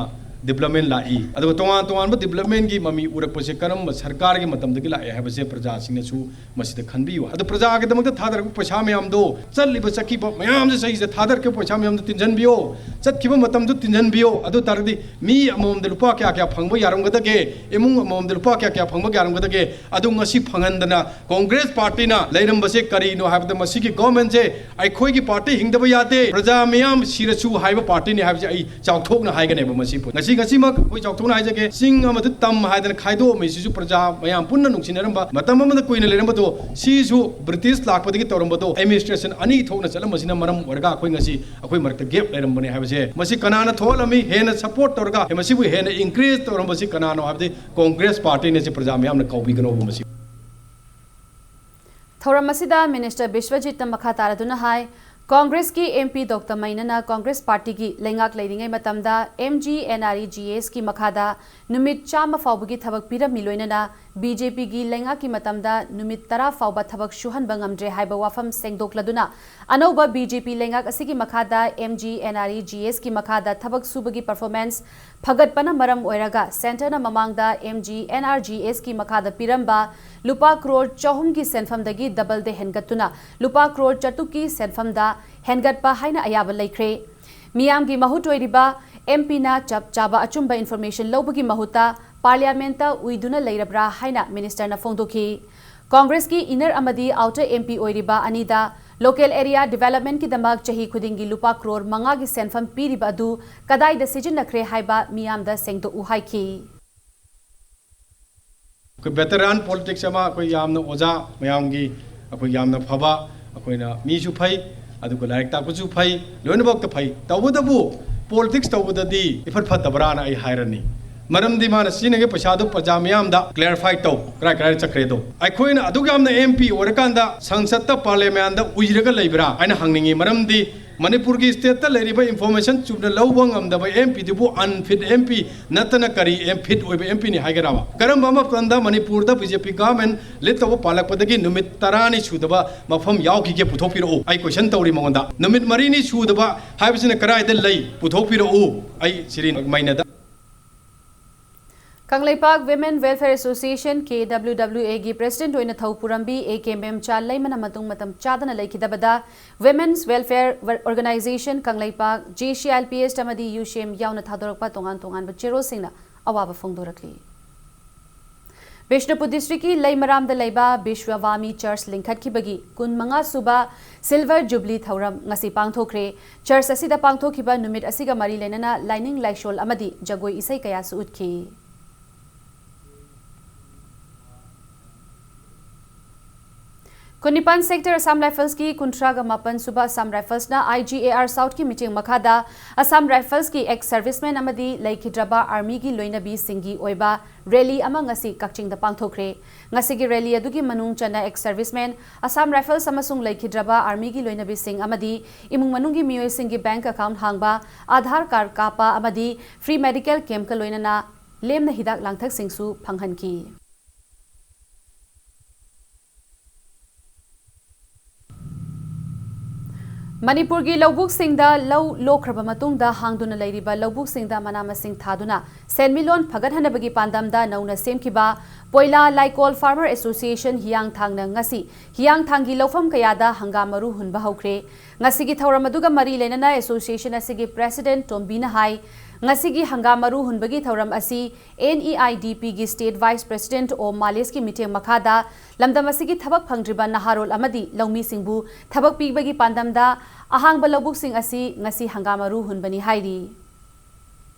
development ꯂꯥꯛꯏ, ꯑꯗꯨꯒ ꯇꯣꯉꯥꯟ ꯇꯣꯉꯥꯟꯕ developmentꯀꯤ ꯃꯃꯤ ꯎꯔꯛꯄꯁꯦ ꯀꯔꯝꯕ ꯁꯔꯀꯥꯔꯒꯤ ꯃꯇꯝꯗꯒꯤ ꯂꯥꯛꯑꯦ ꯍꯥꯏꯕꯁꯦ ꯄ꯭ꯔꯖꯥꯁꯤꯡꯅꯁꯨ ꯃꯁꯤꯗ ꯈꯟꯕꯤꯌꯨ꯫ ꯑꯗꯨ ꯄ꯭ꯔꯖꯥꯒꯤꯗꯃꯛꯇ ꯊꯥꯗꯔꯛꯄ ꯄꯩꯁꯥ ꯃꯌꯥꯝꯗꯣ, ꯆꯠꯂꯤꯕ ꯆꯠꯈꯤꯕ ꯃꯌꯥꯝꯁꯦ ꯆꯍꯤꯁꯦ ꯊꯥꯗꯔꯛꯈꯤꯕ ꯄꯩꯁꯥ ꯃꯌꯥꯝꯗꯣ ꯇꯤꯟꯁꯤꯟꯕꯤꯌꯣ, ꯆꯠꯈꯤꯕ ꯃꯇꯝꯗꯣ ꯇꯤꯟꯁꯤꯟꯕꯤꯌꯣ꯫ ꯑꯗꯨ ꯇꯥꯔꯒꯗꯤ ꯃꯤ ꯑꯃꯃꯝꯗ ꯂꯨꯄꯥ ꯀꯌꯥ ꯀꯌꯥ ꯐꯪꯕ ꯌꯥꯔꯝꯒꯗꯒꯦ, ꯏꯃꯨꯡ ꯑꯃꯃꯝꯗ ꯂꯨꯄꯥ ꯀꯌꯥ ꯀꯌꯥ ꯐꯪꯕ ꯌꯥꯔꯝꯒꯗꯒꯦ, ꯑꯗꯨ ꯉꯁꯤ ꯐꯪꯍꯟꯗꯅ Congress partyꯅ ꯂꯩꯔꯝꯕꯁꯦ ꯀꯔꯤꯅꯣ ꯍꯥꯏꯕꯗ, ꯃꯁꯤꯒꯤ governmentꯁꯦ ꯑꯩꯈꯣꯏꯒꯤ party ꯍꯤꯡꯗꯕ ꯌꯥꯗꯦ, ꯄ꯭ꯔꯖꯥ ꯃꯤꯌꯥꯝ ꯁꯤꯔꯁꯨ ꯍꯥꯏꯕ partyꯅꯤ ꯍꯥꯏꯕꯁꯦ ꯑꯩ ꯆꯥꯎꯊꯣꯛꯅ ꯍꯥꯏꯒꯅꯦꯕ꯫ ꯃꯁꯤ ꯉꯁꯤ, ꯉꯁꯤꯃꯛ ꯑꯩꯈꯣꯏ ꯆꯥꯎꯊꯣꯛꯅ ꯍꯥꯏꯖꯒꯦ, ꯆꯤꯡ ꯑꯃꯗ ꯇꯝ ꯍꯥꯏꯗꯅ ꯈꯥꯏꯗꯣꯛꯑꯝꯃꯤꯁꯤꯁꯨ ꯄ꯭ꯔꯖꯥ ꯃꯌꯥꯝ ꯄꯨꯟꯅ ꯅꯨꯡꯁꯤꯅꯔꯝꯕ, ꯃꯇꯝ ꯑꯃꯗ ꯀꯨꯏꯅ ꯂꯩꯔꯝꯕꯗꯣ, ꯁꯤꯁꯨ British ꯂꯥꯛꯄꯗꯒꯤ ꯇꯧꯔꯝꯕꯗꯣ, administration ꯑꯅꯤ ꯊꯣꯛꯅ ꯆꯠꯂꯝꯕꯁꯤꯅ ꯃꯔꯝ ꯑꯣꯏꯔꯒ ꯑꯩꯈꯣꯏ ꯉꯁꯤ ꯑꯩꯈꯣꯏ ꯃꯔꯛꯇ gap ꯂꯩꯔꯝꯕꯅꯦ ꯍꯥꯏꯕꯁꯦ꯫ ꯃꯁꯤ ꯀꯅꯥꯅ ꯊꯣꯛꯍꯜꯂꯝꯃꯤ? ꯍꯦꯟꯅ support ꯇꯧꯔꯒ ꯃꯁꯤꯕꯨ ꯍꯦꯟꯅ increase ꯇꯧꯔꯝꯕꯁꯤ ꯀꯅꯥꯅꯣ ꯍꯥꯏꯕꯗꯤ Congress partyꯅꯤ꯫ ꯁꯤ ꯄ꯭ꯔꯖꯥ ꯃꯌꯥꯝꯅ ꯀꯥꯎꯕꯤꯒꯅꯣꯕ꯫ ꯃꯁꯤ ꯊꯧꯔꯝ ꯑꯁꯤꯗ minister ꯕꯤꯁ꯭ꯋꯖꯤꯠꯅ ꯃꯈꯥ ꯇꯥꯔꯗꯨꯅ ꯍꯥꯏ, Congressꯀꯤ MP Doctor ꯃꯩꯅꯥꯅ Congress partyꯒꯤ ꯂꯩꯉꯥꯛ ꯂꯩꯔꯤꯉꯩ ꯃꯇꯝꯗ MGNREGSꯀꯤ ꯃꯈꯥꯗ ꯅꯨꯃꯤꯠ ꯆꯥꯝꯃ ꯐꯥꯎꯕꯒꯤ ꯊꯕꯛ ꯄꯤꯔꯝꯃꯤ, ꯂꯣꯏꯅꯅ BJPꯒꯤ ꯂꯩꯉꯥꯛꯀꯤ ꯃꯇꯝꯗ ꯅꯨꯃꯤꯠ ꯇꯔꯥ ꯐꯥꯎꯕ ꯊꯕꯛ ꯁꯨꯍꯟꯕ ꯉꯝꯗ꯭ꯔꯦ ꯍꯥꯏꯕ ꯋꯥꯐꯝ ꯁꯦꯡꯗꯣꯛꯂꯗꯨꯅ, ꯑꯅꯧꯕ BJP ꯂꯩꯉꯥꯛ ꯑꯁꯤꯒꯤ ꯃꯈꯥꯗ MGNREGSꯀꯤ ꯃꯈꯥꯗ ꯊꯕꯛ ꯁꯨꯕꯒꯤ performance ꯐꯒꯠꯄꯅ ꯃꯔꯝ ꯑꯣꯏꯔꯒ centreꯅ ꯃꯃꯥꯡꯗ MGNREGSꯀꯤ ꯃꯈꯥꯗ ꯄꯤꯔꯝꯕ ꯂꯨꯄꯥ ꯀ꯭ꯔꯣꯔ ꯆꯍꯨꯝꯒꯤ ꯁꯦꯟꯐꯝꯗꯒꯤ doubleꯗ ꯍꯦꯟꯒꯠꯇꯨꯅ ꯂꯨꯄꯥ ꯀ꯭ꯔꯣꯔ ꯆꯥꯇ꯭ꯔꯨꯛꯀꯤ ꯁꯦꯟꯐꯝꯗ ꯍꯦꯟꯒꯠꯄ ꯍꯥꯏꯅ ꯑꯌꯥꯕ ꯂꯩꯈ꯭ꯔꯦ꯫ ꯃꯤꯌꯥꯝꯒꯤ ꯃꯍꯨꯠ ꯑꯣꯏꯔꯤꯕ MPꯅ ꯆꯞ ꯆꯥꯕ ꯑꯆꯨꯝꯕ information ꯂꯧꯕꯒꯤ ꯃꯍꯨꯠꯇ parliamentꯇ ꯎꯏꯗꯨꯅ ꯂꯩꯔꯕ꯭ꯔꯥ ꯍꯥꯏꯅ ministerꯅ ꯐꯣꯡꯗꯣꯛꯈꯤ꯫ Congressꯀꯤ inner ꯑꯃꯗꯤ outer MP ꯑꯣꯏꯔꯤꯕ ꯑꯅꯤꯗ local area developmentꯀꯤꯗꯃꯛ ꯆꯍꯤ ꯈꯨꯗꯤꯡꯒꯤ ꯂꯨꯄꯥ ꯀ꯭ꯔꯣꯔ ꯃꯉꯥꯒꯤ ꯁꯦꯟꯐꯝ ꯄꯤꯔꯤꯕ ꯑꯗꯨ ꯀꯗꯥꯏꯗ ꯁꯤꯖꯤꯟꯅꯈ꯭ꯔꯦ ꯍꯥꯏꯕ ꯃꯤꯌꯥꯝꯗ ꯁꯦꯡꯗꯣꯛꯎ ꯍꯥꯏꯈꯤ꯫ ꯑꯩꯈꯣꯏ veteran politics ꯑꯃ, ꯑꯩꯈꯣꯏ ꯌꯥꯝꯅ ꯑꯣꯖꯥ ꯃꯌꯥꯝꯒꯤ, ꯑꯩꯈꯣꯏ ꯌꯥꯝꯅ ꯐꯕ, ꯑꯩꯈꯣꯏꯅ ꯃꯤꯁꯨ ꯐꯩ, ꯑꯗꯨꯒ ꯂꯥꯏꯔꯤꯛ ꯇꯥꯛꯄꯁꯨ ꯐꯩ, ꯂꯣꯏꯅꯃꯛꯇ ꯐꯩ꯫ ꯇꯧꯕꯇꯕꯨ politics ꯇꯧꯕꯗꯗꯤ ꯏꯐꯠ ꯐꯠꯇꯕ꯭ꯔꯥꯅ ꯑꯩ ꯍꯥꯏꯔꯅꯤ꯫ ꯃꯔꯝꯗꯤ ꯃꯥꯅ ꯁꯤꯖꯤꯟꯅꯒꯦ ꯄꯩꯁꯥꯗꯨ ꯄ꯭ꯔꯖꯥ ꯃꯤꯌꯥꯝꯗ clarify ꯇꯧ, ꯀꯔꯥꯏ ꯀꯔꯥꯏ ꯆꯠꯈ꯭ꯔꯦꯗꯣ꯫ ꯑꯩꯈꯣꯏꯅ ꯑꯗꯨꯛ ꯌꯥꯝꯅ M P ꯑꯣꯏꯔꯀꯥꯟꯗ ꯁꯪꯁꯠꯇ, ꯄꯥꯔꯂꯤꯌꯥꯃꯦꯟꯗ ꯎꯏꯔꯒ ꯂꯩꯕ꯭ꯔꯥ ꯍꯥꯏꯅ ꯍꯪꯅꯤꯡꯉꯤ꯫ ꯃꯔꯝꯗꯤ ꯃꯅꯤꯄꯨꯔꯒꯤ stateꯇ ꯂꯩꯔꯤꯕ information ꯆꯨꯝꯅ ꯂꯧꯕ ꯉꯝꯗꯕ M Pꯗꯨꯕꯨ unfit M P ꯅꯠꯇꯅ ꯀꯔꯤ ꯐꯤꯠ ꯑꯣꯏꯕ M Pꯅꯤ ꯍꯥꯏꯒꯗ꯭ꯔꯕ? ꯀꯔꯝꯕ ꯃꯇꯝꯗ ꯃꯅꯤꯄꯨꯔꯗ B J P government lead ꯇꯧꯕ ꯄꯥꯜꯂꯛꯄꯗꯒꯤ ꯅꯨꯃꯤꯠ ꯇꯔꯥꯅꯤ ꯁꯨꯗꯕ ꯃꯐꯝ ꯌꯥꯎꯈꯤꯒꯦ? ꯄꯨꯊꯣꯛꯄꯤꯔꯛꯎ꯫ ꯑꯩ question ꯇꯧꯔꯤ ꯃꯉꯣꯟꯗ꯫ ꯅꯨꯃꯤꯠ ꯃꯔꯤꯅꯤ ꯁꯨꯗꯕ ꯍꯥꯏꯕꯁꯤꯅ ꯀꯗꯥꯏꯗ ꯂꯩ? ꯄꯨꯊꯣꯛꯄꯤꯔꯛꯎ꯫ ꯑꯩ ꯁꯤꯔꯤ ꯃꯩꯅꯗ꯫ Kangleipak Women Welfare Association, K W W Aꯒꯤ president ꯑꯣꯏꯅ ꯊꯧ ꯄꯨꯔꯝꯕꯤ A K ꯃꯦꯝꯆꯥ ꯂꯩꯃꯅ ꯃꯇꯨꯡ ꯃꯇꯝ ꯆꯥꯗꯅ ꯂꯩꯈꯤꯗꯕꯗ Women's Welfare Organization Kangleipak, J C I L P S ꯑꯃꯗꯤ ꯌꯨꯁꯦꯝ ꯌꯥꯎꯅ ꯊꯥꯗꯣꯔꯛꯄ ꯇꯣꯉꯥꯟ ꯇꯣꯉꯥꯟꯕ ꯆꯦꯔꯣꯜꯁꯤꯡꯅ ꯑꯋꯥꯕ ꯐꯣꯡꯗꯣꯔꯛꯂꯤ꯫ ꯕꯤꯁꯅꯨꯄꯨꯔ districtꯀꯤ ꯂꯩꯃꯔꯥꯝꯗ ꯂꯩꯕ ꯕꯤꯁ꯭ꯋꯥꯚꯥꯃꯤ Church ꯂꯤꯡꯈꯠꯈꯤꯕꯒꯤ ꯀꯨꯟꯃꯉꯥ ꯁꯨꯕ Silver Jubilee ꯊꯧꯔꯝ ꯉꯁꯤ ꯄꯥꯡꯊꯣꯛꯈ꯭ꯔꯦ꯫ Church ꯑꯁꯤꯗ ꯄꯥꯡꯊꯣꯛꯈꯤꯕ ꯅꯨꯃꯤꯠ ꯑꯁꯤꯒ ꯃꯔꯤ ꯂꯩꯅꯅ ꯂꯥꯏꯅꯤꯡ ꯂꯥꯏꯁꯣꯜ ꯑꯃꯗꯤ ꯖꯒꯣꯏ ꯏꯁꯩ ꯀꯌꯥꯁꯨ ꯎꯠꯈꯤ꯫ ꯀꯨꯟꯅꯤꯄꯥꯟ sector Assam Riflesꯀꯤ ꯀꯨꯟꯊ꯭ꯔꯥꯒ ꯃꯥꯄꯟ ꯁꯨꯕ Assam Riflesꯅ I G A R Southꯀꯤ ꯃꯤꯠꯌꯦꯡ ꯃꯈꯥꯗ Assam Riflesꯀꯤ ex serviceman ꯑꯃꯗꯤ ꯂꯩꯈꯤꯗ꯭ꯔꯕ armyꯒꯤ ꯂꯣꯏꯅꯕꯤꯁꯤꯡꯒꯤ ꯑꯣꯏꯕ rally ꯑꯃ ꯉꯁꯤ ꯀꯛꯆꯤꯡꯗ ꯄꯥꯡꯊꯣꯛꯈ꯭ꯔꯦ꯫ ꯉꯁꯤꯒꯤ rally ꯑꯗꯨꯒꯤ ꯃꯅꯨꯡ ꯆꯟꯅ ex serviceman, Assam Rifles ꯑꯃꯁꯨꯡ ꯂꯩꯈꯤꯗ꯭ꯔꯕ armyꯒꯤ ꯂꯣꯏꯅꯕꯤꯁꯤꯡ ꯑꯃꯗꯤ ꯏꯃꯨꯡ ꯃꯅꯨꯡꯒꯤ ꯃꯤꯑꯣꯏꯁꯤꯡꯒꯤ bank account ꯍꯥꯡꯕ, Aadhaar card ꯀꯥꯞꯄ ꯑꯃꯗꯤ free medical campꯀ ꯂꯣꯏꯅꯅ ꯂꯦꯝꯅ ꯍꯤꯗꯥꯛ ꯂꯥꯡꯊꯛꯁꯤꯡꯁꯨ ꯐꯪꯍꯟꯈꯤ꯫ ꯃꯅꯤꯄꯨꯔꯒꯤ ꯂꯧꯕꯨꯛꯁꯤꯡꯗ ꯂꯧ ꯂꯣꯛꯈ꯭ꯔꯕ ꯃꯇꯨꯡꯗ ꯍꯥꯡꯗꯨꯅ ꯂꯩꯔꯤꯕ ꯂꯧꯕꯨꯛꯁꯤꯡꯗ ꯃꯅꯥ ꯃꯁꯤꯡ ꯊꯥꯗꯨꯅ ꯁꯦꯟꯃꯤꯠꯂꯣꯟ ꯐꯒꯠꯍꯟꯅꯕꯒꯤ ꯄꯥꯟꯗꯝꯗ ꯅꯧꯅ ꯁꯦꯝꯈꯤꯕ ꯄꯣꯏꯂꯥ ꯂꯥꯏꯀꯣꯜ Farmer Association ꯍꯤꯌꯥꯡꯊꯥꯡꯅ ꯉꯁꯤ ꯍꯤꯌꯥꯡꯊꯥꯡꯒꯤ ꯂꯧꯐꯝ ꯀꯌꯥꯗ ꯍꯪꯒꯥꯝ ꯃꯔꯨ ꯍꯨꯟꯕ ꯍꯧꯈ꯭ꯔꯦ꯫ ꯉꯁꯤꯒꯤ ꯊꯧꯔꯝ ꯑꯗꯨꯒ ꯃꯔꯤ ꯂꯩꯅꯅ association ꯑꯁꯤꯒꯤ president ꯇꯣꯝꯕꯤꯅ ꯍꯥꯏ, ꯉꯁꯤꯒꯤ ꯍꯪꯒꯥꯝ ꯃꯔꯨ ꯍꯨꯟꯕꯒꯤ ꯊꯧꯔꯝ ꯑꯁꯤ N E I D Pꯒꯤ state vice president ꯑꯣ ꯃꯥꯂꯦꯁꯀꯤ ꯃꯤꯠꯌꯦꯡ ꯃꯈꯥꯗ ꯂꯝꯗꯝ ꯑꯁꯤꯒꯤ ꯊꯕꯛ ꯐꯪꯗ꯭ꯔꯤꯕ ꯅꯍꯥꯔꯣꯜ ꯑꯃꯗꯤ ꯂꯧꯃꯤꯁꯤꯡꯕꯨ ꯊꯕꯛ ꯄꯤꯕꯒꯤ ꯄꯥꯟꯗꯝꯗ ꯑꯍꯥꯡꯕ ꯂꯧꯕꯨꯛꯁꯤꯡ ꯑꯁꯤ ꯉꯁꯤ ꯍꯪꯒꯥꯝ ꯃꯔꯨ ꯍꯨꯟꯕꯅꯤ ꯍꯥꯏꯔꯤ꯫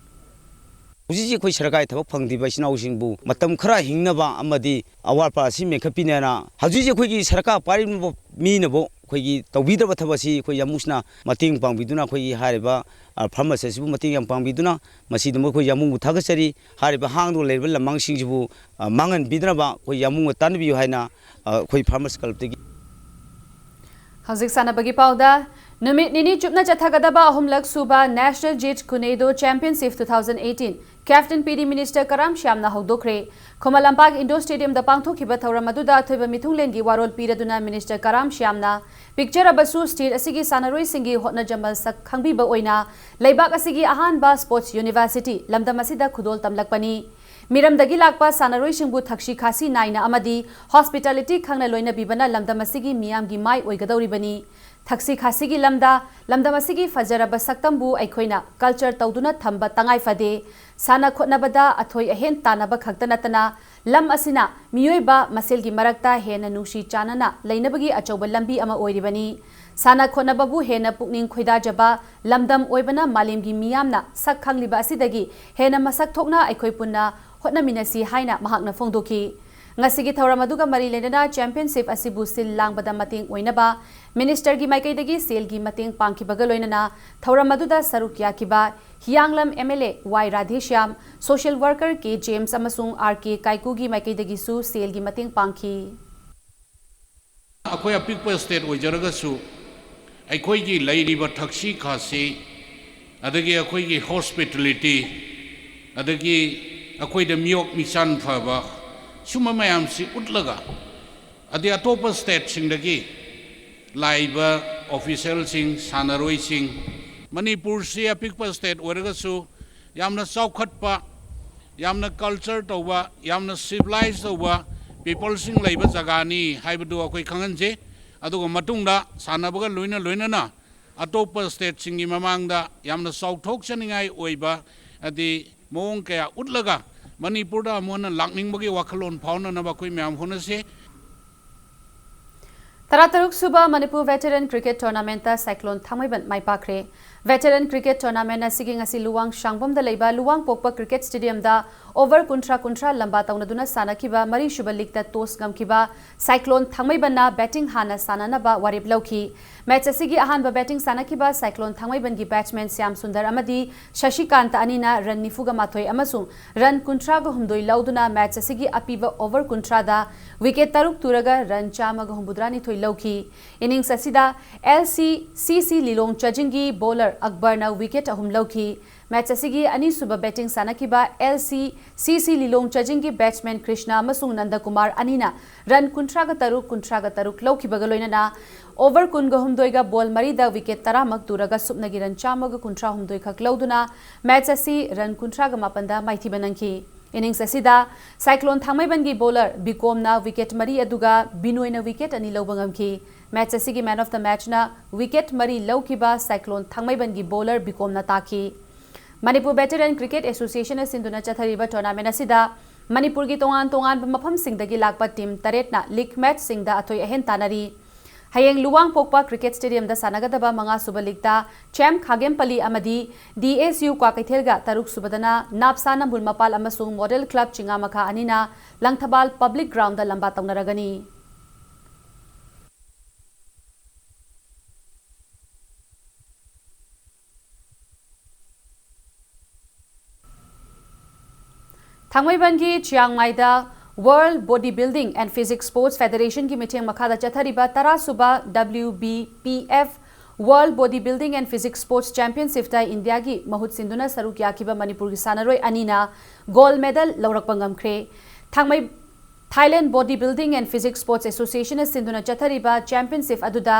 ꯍꯧꯖꯤꯛ ꯍꯧꯖꯤꯛ ꯑꯩꯈꯣꯏ ꯁꯔꯀꯥꯔꯒꯤ ꯊꯕꯛ ꯐꯪꯗ꯭ꯔꯤꯕ ꯏꯆꯤꯟ ꯏꯅꯥꯎꯁꯤꯡꯕꯨ ꯃꯇꯝ ꯈꯔ ꯍꯤꯡꯅꯕ ꯑꯃꯗꯤ ꯑꯋꯥꯠ ꯑꯄꯥ ꯑꯁꯤ ꯃꯦꯟꯈꯠꯄꯤꯅꯦꯅ ꯍꯧꯖꯤꯛ ꯍꯧꯖꯤꯛ ꯑꯩꯈꯣꯏꯒꯤ ꯁꯔꯀꯥꯔ ꯄꯥꯏꯔꯤꯕ ꯃꯤꯅꯕꯨ ꯑꯩꯈꯣꯏꯒꯤ ꯇꯧꯕꯤꯗ꯭ꯔꯕ ꯊꯕꯛ ꯑꯁꯤ ꯑꯩꯈꯣꯏ ꯌꯥꯝꯕꯨꯡꯁꯤꯅ ꯃꯇꯦꯡ ꯄꯥꯡꯕꯤꯗꯨꯅ, ꯑꯩꯈꯣꯏꯒꯤ ꯍꯥꯏꯔꯤꯕ, ꯑ, farmers ꯑꯁꯤꯕꯨ ꯃꯇꯦꯡ ꯌꯥꯝ ꯄꯥꯡꯕꯤꯗꯨꯅ, ꯃꯁꯤꯗꯃꯛ ꯑꯩꯈꯣꯏ ꯌꯥꯝꯕꯨꯡꯕꯨ ꯊꯥꯒꯠꯆꯔꯤ꯫ ꯍꯥꯏꯔꯤꯕ ꯍꯥꯡꯗꯨꯅ ꯂꯩꯔꯤꯕ ꯂꯝꯃꯥꯡꯁꯤꯡꯁꯤꯕꯨ, ꯑ, ꯃꯥꯡꯍꯟꯕꯤꯗꯅꯕ ꯑꯩꯈꯣꯏ ꯌꯥꯝꯕꯨꯡꯒ ꯇꯥꯟꯅꯕꯤꯌꯨ ꯍꯥꯏꯅ, ꯑ, ꯑꯩꯈꯣꯏ farmers clubꯇꯒꯤ꯫ ꯍꯧꯖꯤꯛ ꯁꯥꯟꯅꯕꯒꯤ ꯄꯥꯎꯗ, ꯅꯨꯃꯤꯠ ꯅꯤꯅꯤ ꯆꯨꯞꯅ ꯆꯠꯊꯒꯗꯕ ꯑꯍꯨꯝꯂꯛ ꯁꯨꯕ National Jeet Kune Do Championship two thousand eighteen Captain P D Minister Karam ꯁ꯭ꯌꯥꯝꯅ ꯍꯧꯗꯣꯛꯈ꯭ꯔꯦ꯫ Khuman Lampak indoor stadiumꯗ ꯄꯥꯡꯊꯣꯛꯈꯤꯕ ꯊꯧꯔꯝ ꯑꯗꯨꯗ ꯑꯊꯣꯏꯕ ꯃꯤꯊꯨꯡꯂꯦꯟꯒꯤ ꯋꯥꯔꯣꯜ ꯄꯤꯔꯗꯨꯅ Minister ꯀꯔꯥꯝ ꯁ꯭ꯌꯥꯝꯅ ꯄꯤꯛꯆꯔꯕꯁꯨ state ꯑꯁꯤꯒꯤ ꯁꯥꯟꯅꯔꯣꯏꯁꯤꯡꯒꯤ ꯍꯣꯠꯅꯖꯃꯜ ꯁꯛ ꯈꯪꯕꯤꯕ ꯑꯣꯏꯅ ꯂꯩꯕꯥꯛ ꯑꯁꯤꯒꯤ ꯑꯍꯥꯟꯕ sports university ꯂꯝꯗꯝ ꯑꯁꯤꯗ ꯈꯨꯗꯣꯜ ꯇꯝꯂꯛꯄꯅꯤ꯫ ꯃꯤꯔꯝꯗꯒꯤ ꯂꯥꯛꯄ ꯁꯥꯟꯅꯔꯣꯏꯁꯤꯡꯕꯨ ꯊꯛꯁꯤ ꯈꯥꯁꯤ ꯅꯥꯏꯅ ꯑꯃꯗꯤ hospitality ꯈꯪꯅ ꯂꯣꯏꯅꯕꯤꯕꯅ ꯂꯝꯗꯝ ꯑꯁꯤꯒꯤ ꯃꯤꯌꯥꯝꯒꯤ ꯃꯥꯏ ꯑꯣꯏꯒꯗꯧꯔꯤꯕꯅꯤ꯫ ꯊꯛꯁꯤ ꯈꯥꯁꯤꯒꯤ ꯂꯝꯗ ꯂꯝꯗꯝ ꯑꯁꯤꯒꯤ ꯐꯖꯔꯕ ꯁꯛꯇꯝꯕꯨ ꯑꯩꯈꯣꯏꯅ culture ꯇꯧꯗꯨꯅ ꯊꯝꯕ ꯇꯉꯥꯏ ꯐꯗꯦ꯫ ꯁꯥꯟꯅ ꯈꯣꯠꯅꯕꯗ ꯑꯊꯣꯏ ꯑꯍꯦꯟ ꯇꯥꯟꯅꯕ ꯈꯛꯇ ꯅꯠꯇꯅ ꯂꯝ ꯑꯁꯤꯅ ꯃꯤꯑꯣꯏꯕ ꯃꯁꯦꯜꯒꯤ ꯃꯔꯛꯇ ꯍꯦꯟꯅ ꯅꯨꯡꯁꯤ ꯆꯥꯟꯅꯅ ꯂꯩꯅꯕꯒꯤ ꯑꯆꯧꯕ ꯂꯝꯕꯤ ꯑꯃ ꯑꯣꯏꯔꯤꯕꯅꯤ꯫ ꯁꯥꯟꯅ ꯈꯣꯠꯅꯕꯕꯨ ꯍꯦꯟꯅ ꯄꯨꯛꯅꯤꯡ ꯈꯣꯏꯗꯥꯖꯕ ꯂꯝꯗꯝ ꯑꯣꯏꯕꯅ ꯃꯥꯂꯦꯝꯒꯤ ꯃꯤꯌꯥꯝꯅ ꯁꯛ ꯈꯪꯂꯤꯕ ꯑꯁꯤꯗꯒꯤ ꯍꯦꯟꯅ ꯃꯁꯛ ꯊꯣꯛꯅ ꯑꯩꯈꯣꯏ ꯄꯨꯟꯅ ꯍꯣꯠꯅꯃꯤꯟꯅꯁꯤ ꯍꯥꯏꯅ ꯃꯍꯥꯛꯅ ꯐꯣꯡꯗꯣꯛꯈꯤ꯫ ꯉꯁꯤꯒꯤ ꯊꯧꯔꯝ ꯑꯗꯨꯒ ꯃꯔꯤ ꯂꯩꯅꯅ championship ꯑꯁꯤꯕꯨ ꯁꯤꯜ ꯂꯥꯡꯕꯗ ꯃꯇꯦꯡ ꯑꯣꯏꯅꯕ Ministerꯒꯤ ꯃꯥꯏꯀꯩꯗꯒꯤ ꯁꯦꯜꯒꯤ ꯃꯇꯦꯡ ꯄꯥꯡꯈꯤꯕꯒ ꯂꯣꯏꯅꯅ ꯊꯧꯔꯝ ꯑꯗꯨꯗ ꯁꯔꯨꯛ ꯌꯥꯈꯤꯕ ꯍꯤꯌꯥꯡꯂꯝ M L A Y Radheshyam, social worker K James ꯑꯃꯁꯨꯡ R K ꯀꯥꯏꯀꯨꯒꯤ ꯃꯥꯏꯀꯩꯗꯒꯤꯁꯨ ꯁꯦꯜꯒꯤ ꯃꯇꯦꯡ ꯄꯥꯡꯈꯤ꯫ ꯑꯩꯈꯣꯏ ꯑꯄꯤꯛꯄ state ꯑꯣꯏꯖꯔꯒꯁꯨ ꯑꯩꯈꯣꯏꯒꯤ ꯂꯩꯔꯤꯕ ꯊꯛꯁꯤ ꯈꯥꯁꯤ, ꯑꯗꯒꯤ ꯑꯩꯈꯣꯏꯒꯤ hospitality, ꯑꯗꯒꯤ ꯑꯩꯈꯣꯏꯗ ꯃꯤꯑꯣꯛ ꯃꯤꯆꯥꯟ ꯐꯕ, ꯁꯨꯝꯕ ꯃꯌꯥꯝꯁꯤ ꯎꯠꯂꯒ, ꯑꯗꯩ ꯑꯇꯣꯞꯄ stateꯁꯤꯡꯗꯒꯤ ꯂꯥꯛꯏꯕ officialꯁꯤꯡ, ꯁꯥꯟꯅꯔꯣꯏꯁꯤꯡ, ꯃꯅꯤꯄꯨꯔꯁꯤ ꯑꯄꯤꯛꯄ state ꯑꯣꯏꯔꯒꯁꯨ ꯌꯥꯝꯅ ꯆꯥꯎꯈꯠꯄ, ꯌꯥꯝꯅ culture ꯇꯧꯕ, ꯌꯥꯝꯅ civilized ꯇꯧꯕ peopleꯁꯤꯡ ꯂꯩꯕ ꯖꯒꯥꯅꯤ ꯍꯥꯏꯕꯗꯨ ꯑꯩꯈꯣꯏ ꯈꯪꯍꯟꯖꯩ꯫ ꯑꯗꯨꯒ ꯃꯇꯨꯡꯗ ꯁꯥꯟꯅꯕꯒ ꯂꯣꯏꯅ ꯂꯣꯏꯅꯅ ꯑꯇꯣꯞꯄ stateꯁꯤꯡꯒꯤ ꯃꯃꯥꯡꯗ ꯌꯥꯝꯅ ꯆꯥꯎꯊꯣꯛꯆꯅꯤꯡꯉꯥꯏ ꯑꯣꯏꯕ, ꯍꯥꯏꯗꯤ, ꯃꯑꯣꯡ ꯀꯌꯥ ꯎꯠꯂꯒ ꯃꯅꯤꯄꯨꯔꯗ ꯑꯃꯨꯛ ꯍꯟꯅ ꯂꯥꯛꯅꯤꯡꯕꯒꯤ ꯋꯥꯈꯜꯂꯣꯟ ꯐꯥꯎꯅꯅꯕ ꯑꯩꯈꯣꯏ ꯃꯌꯥꯝ ꯍꯣꯠꯅꯁꯤ꯫ ꯇꯔꯥꯇꯔꯨꯛ ꯁꯨꯕ ꯃꯅꯤꯄꯨꯔ ꯚꯦꯇꯔꯟ ꯀ꯭ꯔꯤꯀꯦꯠ ꯇꯣꯔꯅꯥꯃꯦꯟꯠꯇ ꯁꯥꯏꯀ꯭ꯂꯣꯟ ꯊꯥꯡꯃꯩꯕꯟ ꯃꯥꯏ ꯄꯥꯛꯈ꯭ꯔꯦ꯫ ꯚꯦꯇꯔꯟ ꯀ꯭ꯔꯤꯀꯦꯠ ꯇꯣꯔꯅꯥꯃꯦꯟꯠ ꯑꯁꯤꯒꯤ ꯉꯁꯤ ꯂꯨꯋꯥꯡ ꯁꯥꯡꯕꯝꯗ ꯂꯩꯕ ꯂꯨꯋꯥꯡ ꯄꯣꯛꯄ ꯀ꯭ꯔꯤꯀꯦꯠ ꯁ꯭ꯇꯦꯗꯤꯌꯝꯗ ꯑꯣꯚꯔ ꯀꯨꯟꯊ꯭ꯔꯥ ꯀꯨꯟꯊ꯭ꯔꯥ ꯂꯝꯕꯥ ꯇꯧꯅꯗꯨꯅ ꯁꯥꯟꯅꯈꯤꯕ ꯃꯔꯤꯁꯨꯕ ꯂꯤꯒꯇ ꯇꯣꯁ ꯉꯝꯈꯤꯕ ꯁꯥꯏꯀ꯭ꯂꯣꯟ ꯊꯥꯡꯃꯩꯕꯟꯅ ꯕꯦꯇꯤꯡ ꯍꯥꯟꯅ ꯁꯥꯟꯅꯅꯕ ꯋꯥꯔꯦꯞ ꯂꯧꯈꯤ꯫ ꯃꯦꯆ ꯑꯁꯤꯒꯤ ꯑꯍꯥꯟꯕ ꯕꯦꯇꯤꯡ ꯁꯥꯟꯅꯈꯤꯕ ꯁꯥꯏꯀ꯭ꯂꯣꯟ ꯊꯥꯡꯃꯩꯕꯟꯒꯤ ꯕꯦꯠꯁꯃꯦꯟ ꯁ꯭ꯌꯥꯝ ꯁꯨꯟꯗꯔ ꯑꯃꯗꯤ ꯁꯁꯤꯀꯥꯟꯇ ꯑꯅꯤꯅ ꯔꯟ ꯅꯤꯐꯨꯒ ꯃꯥꯊꯣꯏ ꯑꯃꯁꯨꯡ ꯔꯟ ꯀꯨꯟꯊ꯭ꯔꯥꯒ ꯍꯨꯝꯗꯣꯏ ꯂꯧꯗꯨꯅ ꯃꯦꯆ ꯑꯁꯤꯒꯤ ꯑꯄꯤꯕ ꯑꯣꯚꯔ ꯀꯨꯟꯊ꯭ꯔꯥꯗ ꯋꯤꯀꯦꯠ ꯇꯔꯨꯛ ꯇꯨꯔꯒ ꯔꯟ ꯆꯥꯝꯃꯒ ꯍꯨꯝꯐꯨꯇꯔꯥꯅꯤꯊꯣꯏ ꯂꯧꯈꯤ꯫ ꯏꯅꯤꯡꯁ ꯑꯁꯤꯗ ꯑꯦꯜ ꯁꯤ ꯁꯤ ꯁꯤ ꯂꯤꯂꯣꯡ ꯆꯥꯖꯤꯡꯒꯤ ꯕꯣꯂꯔ ꯑꯛꯕꯔꯅ ꯋꯤꯀꯦꯠ ꯑꯍꯨꯝ ꯂꯧꯈꯤ꯫ ꯃꯦꯆ ꯑꯁꯤꯒꯤ ꯑꯅꯤꯁꯨꯕ ꯕꯦꯇꯤꯡ ꯁꯥꯟꯅꯈꯤꯕ ꯑꯦꯜ ꯁꯤ ꯁꯤ ꯁꯤ ꯂꯤꯂꯣꯡ ꯆꯥꯖꯤꯡꯒꯤ ꯕꯦꯠꯁꯃꯦꯟ ꯀ꯭ꯔꯤꯁꯅ ꯑꯃꯁꯨꯡ ꯅꯟꯗꯀꯨꯃꯥꯔ ꯑꯅꯤꯅ ꯔꯟ ꯀꯨꯟꯊ꯭ꯔꯥꯒ ꯇꯔꯨꯛ, ꯀꯨꯟꯊ꯭ꯔꯥꯒ ꯇꯔꯨꯛ ꯂꯧꯈꯤꯕꯒ ꯂꯣꯏꯅꯅ ꯑꯣꯚꯔ ꯀꯨꯟꯒ ꯍꯨꯝꯗꯣꯏꯒ ꯕꯣꯜ ꯃꯔꯤꯗ ꯋꯤꯀꯦꯠ ꯇꯔꯥꯃꯛ ꯇꯨꯔꯒ ꯁꯨꯞꯅꯒꯤ ꯔꯟ ꯆꯥꯝꯃꯒ ꯀꯨꯟꯊ꯭ꯔꯥ ꯍꯨꯝꯗꯣꯏ ꯈꯛ ꯂꯧꯗꯨꯅ ꯃꯦꯆ ꯑꯁꯤ ꯔꯟ ꯀꯨꯟꯊ꯭ꯔꯥꯒ ꯃꯥꯄꯟꯗ ꯃꯥꯏꯊꯤꯕ ꯅꯪꯈꯤ꯫ ꯏꯅꯤꯡꯁ ꯑꯁꯤꯗ ꯁꯥꯏꯀ꯭ꯂꯣꯟ ꯊꯥꯡꯃꯩꯕꯟꯒꯤ ꯕꯣꯂꯔ ꯕꯤꯀꯣꯝꯅ ꯋꯤꯀꯦꯠ ꯃꯔꯤ ꯑꯗꯨꯒ ꯕꯤꯅꯣꯏꯅ ꯋꯤꯀꯦꯠ ꯑꯅꯤ ꯂꯧꯕ ꯉꯝꯈꯤ꯫ ꯃꯦꯆ ꯑꯁꯤꯒꯤ ꯃꯦꯟ ꯑꯣꯐ ꯗ ꯃꯦꯆꯅ ꯋꯤꯀꯦꯠ ꯃꯔꯤ ꯂꯧꯈꯤꯕ ꯁꯥꯏꯀ꯭ꯂꯣꯟ ꯊꯥꯡꯃꯩꯕꯟꯒꯤ ꯕꯣꯂꯔ ꯕꯤꯀꯣꯝꯅ ꯇꯥꯈꯤ꯫ ꯃꯅꯤꯄꯨꯔ ꯚꯦꯇꯔꯟ ꯀ꯭ꯔꯤꯀꯦꯠ ꯑꯦꯁꯣꯁꯤꯌꯦꯁꯟꯅ ꯁꯤꯟꯗꯨꯅ ꯆꯠꯊꯔꯤꯕ ꯇꯣꯔꯅꯥꯃꯦꯟ ꯑꯁꯤꯗ ꯃꯅꯤꯄꯨꯔꯒꯤ ꯇꯣꯉꯥꯟ ꯇꯣꯉꯥꯟꯕ ꯃꯐꯝꯁꯤꯡꯗꯒꯤ ꯂꯥꯛꯄ ꯇꯤꯝ ꯇꯔꯦꯠꯅ ꯂꯤꯒ ꯃꯦꯆꯁꯤꯡꯗ ꯑꯊꯣꯏ ꯑꯍꯦꯟ ꯇꯥꯟꯅꯔꯤ꯫ ꯍꯌꯦꯡ ꯂꯨꯋꯥꯡꯄꯣꯛꯄ ꯀ꯭ꯔꯤꯀꯦꯠ ꯁ꯭ꯇꯦꯗꯤꯌꯝꯗ ꯁꯥꯟꯅꯒꯗꯕ ꯃꯉꯥꯁꯨꯕ ꯂꯤꯒꯇ ꯆꯦꯝ ꯈꯥꯒꯦꯝꯄꯂꯤ ꯑꯃꯗꯤ ꯗꯤ ꯑꯦꯁ ꯌꯨ ꯀ꯭ꯋꯥꯀꯩꯊꯦꯜꯒ, ꯇꯔꯨꯛꯁꯨꯕꯗꯅ ꯅꯥꯞꯁꯥ ꯅꯝꯕꯨꯜ ꯃꯄꯥꯜ ꯑꯃꯁꯨꯡ ꯃꯣꯗꯦꯜ ꯀ꯭ꯂꯕ ꯆꯤꯉꯥꯃꯈꯥ ꯑꯅꯤꯅ ꯂꯪꯊꯕꯥꯜ ꯄꯕ꯭ꯂꯤꯛ ꯒ꯭ꯔꯥꯎꯟꯗ ꯂꯝꯕꯥ ꯇꯧꯅꯔꯒꯅꯤ꯫ ꯊꯥꯡꯃꯩꯕꯟꯒꯤ ꯆꯤꯌꯥꯡꯃꯥꯏꯗ World Body Building and Physique Sports Federationꯒꯤ ꯃꯤꯠꯌꯦꯡ ꯃꯈꯥꯗ ꯆꯠꯊꯔꯤꯕ ꯇꯔꯥꯁꯨꯕ W B P F World Body Building and Physique Sports Championshipꯇ ꯏꯟꯗꯤꯌꯥꯒꯤ ꯃꯍꯨꯠ ꯁꯤꯟꯗꯨꯅ ꯁꯔꯨꯛ ꯌꯥꯈꯤꯕ ꯃꯅꯤꯄꯨꯔꯒꯤ ꯁꯥꯟꯅꯔꯣꯏ ꯑꯅꯤꯅ ꯒꯣꯜꯗ ꯃꯦꯗꯜ ꯂꯧꯔꯛꯄ ꯉꯝꯈ꯭ꯔꯦ꯫ ꯊꯥꯡꯃꯩ Thailand Body Building and Physique Sports Associationꯅ ꯁꯤꯟꯗꯨꯅ ꯆꯠꯊꯔꯤꯕ ꯆꯦꯝꯄꯤꯌꯟꯁꯤꯞ ꯑꯗꯨꯗ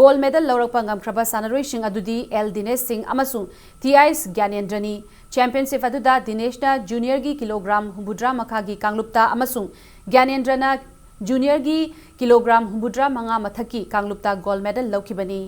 ꯒꯣꯜꯗ ꯃꯦꯗꯜ ꯂꯧꯔꯛꯄ ꯉꯝꯈ꯭ꯔꯕ ꯁꯥꯟꯅꯔꯣꯏꯁꯤꯡ ꯑꯗꯨꯗꯤ ꯑꯦꯜ ꯗꯤꯅꯦꯁ ꯁꯤꯡ ꯑꯃꯁꯨꯡ ꯇꯤ ꯑꯥꯏꯁ ꯒ꯭ꯌꯥꯅꯦꯟꯗ꯭ꯔꯅꯤ꯫ ꯆꯦꯝꯄꯤꯌꯟꯁꯤꯞ ꯑꯗꯨꯗ ꯗꯤꯅꯦꯁꯅ ꯖꯨꯅꯤꯌꯔꯒꯤ ꯀꯤꯂꯣꯒ꯭ꯔꯥꯝ ꯍꯨꯝꯐꯨꯇꯔꯥ ꯃꯈꯥꯒꯤ ꯀꯥꯡꯂꯨꯞꯇ ꯑꯃꯁꯨꯡ ꯒ꯭ꯌꯥꯅꯦꯟꯗ꯭ꯔꯅ ꯖꯨꯅꯤꯌꯔꯒꯤ ꯀꯤꯂꯣꯒ꯭ꯔꯥꯝ ꯍꯨꯝꯐꯨꯇꯔꯥ ꯃꯉꯥ ꯃꯊꯛꯀꯤ ꯀꯥꯡꯂꯨꯞꯇ ꯒꯣꯜꯗ ꯃꯦꯗꯜ ꯂꯧꯈꯤꯕꯅꯤ꯫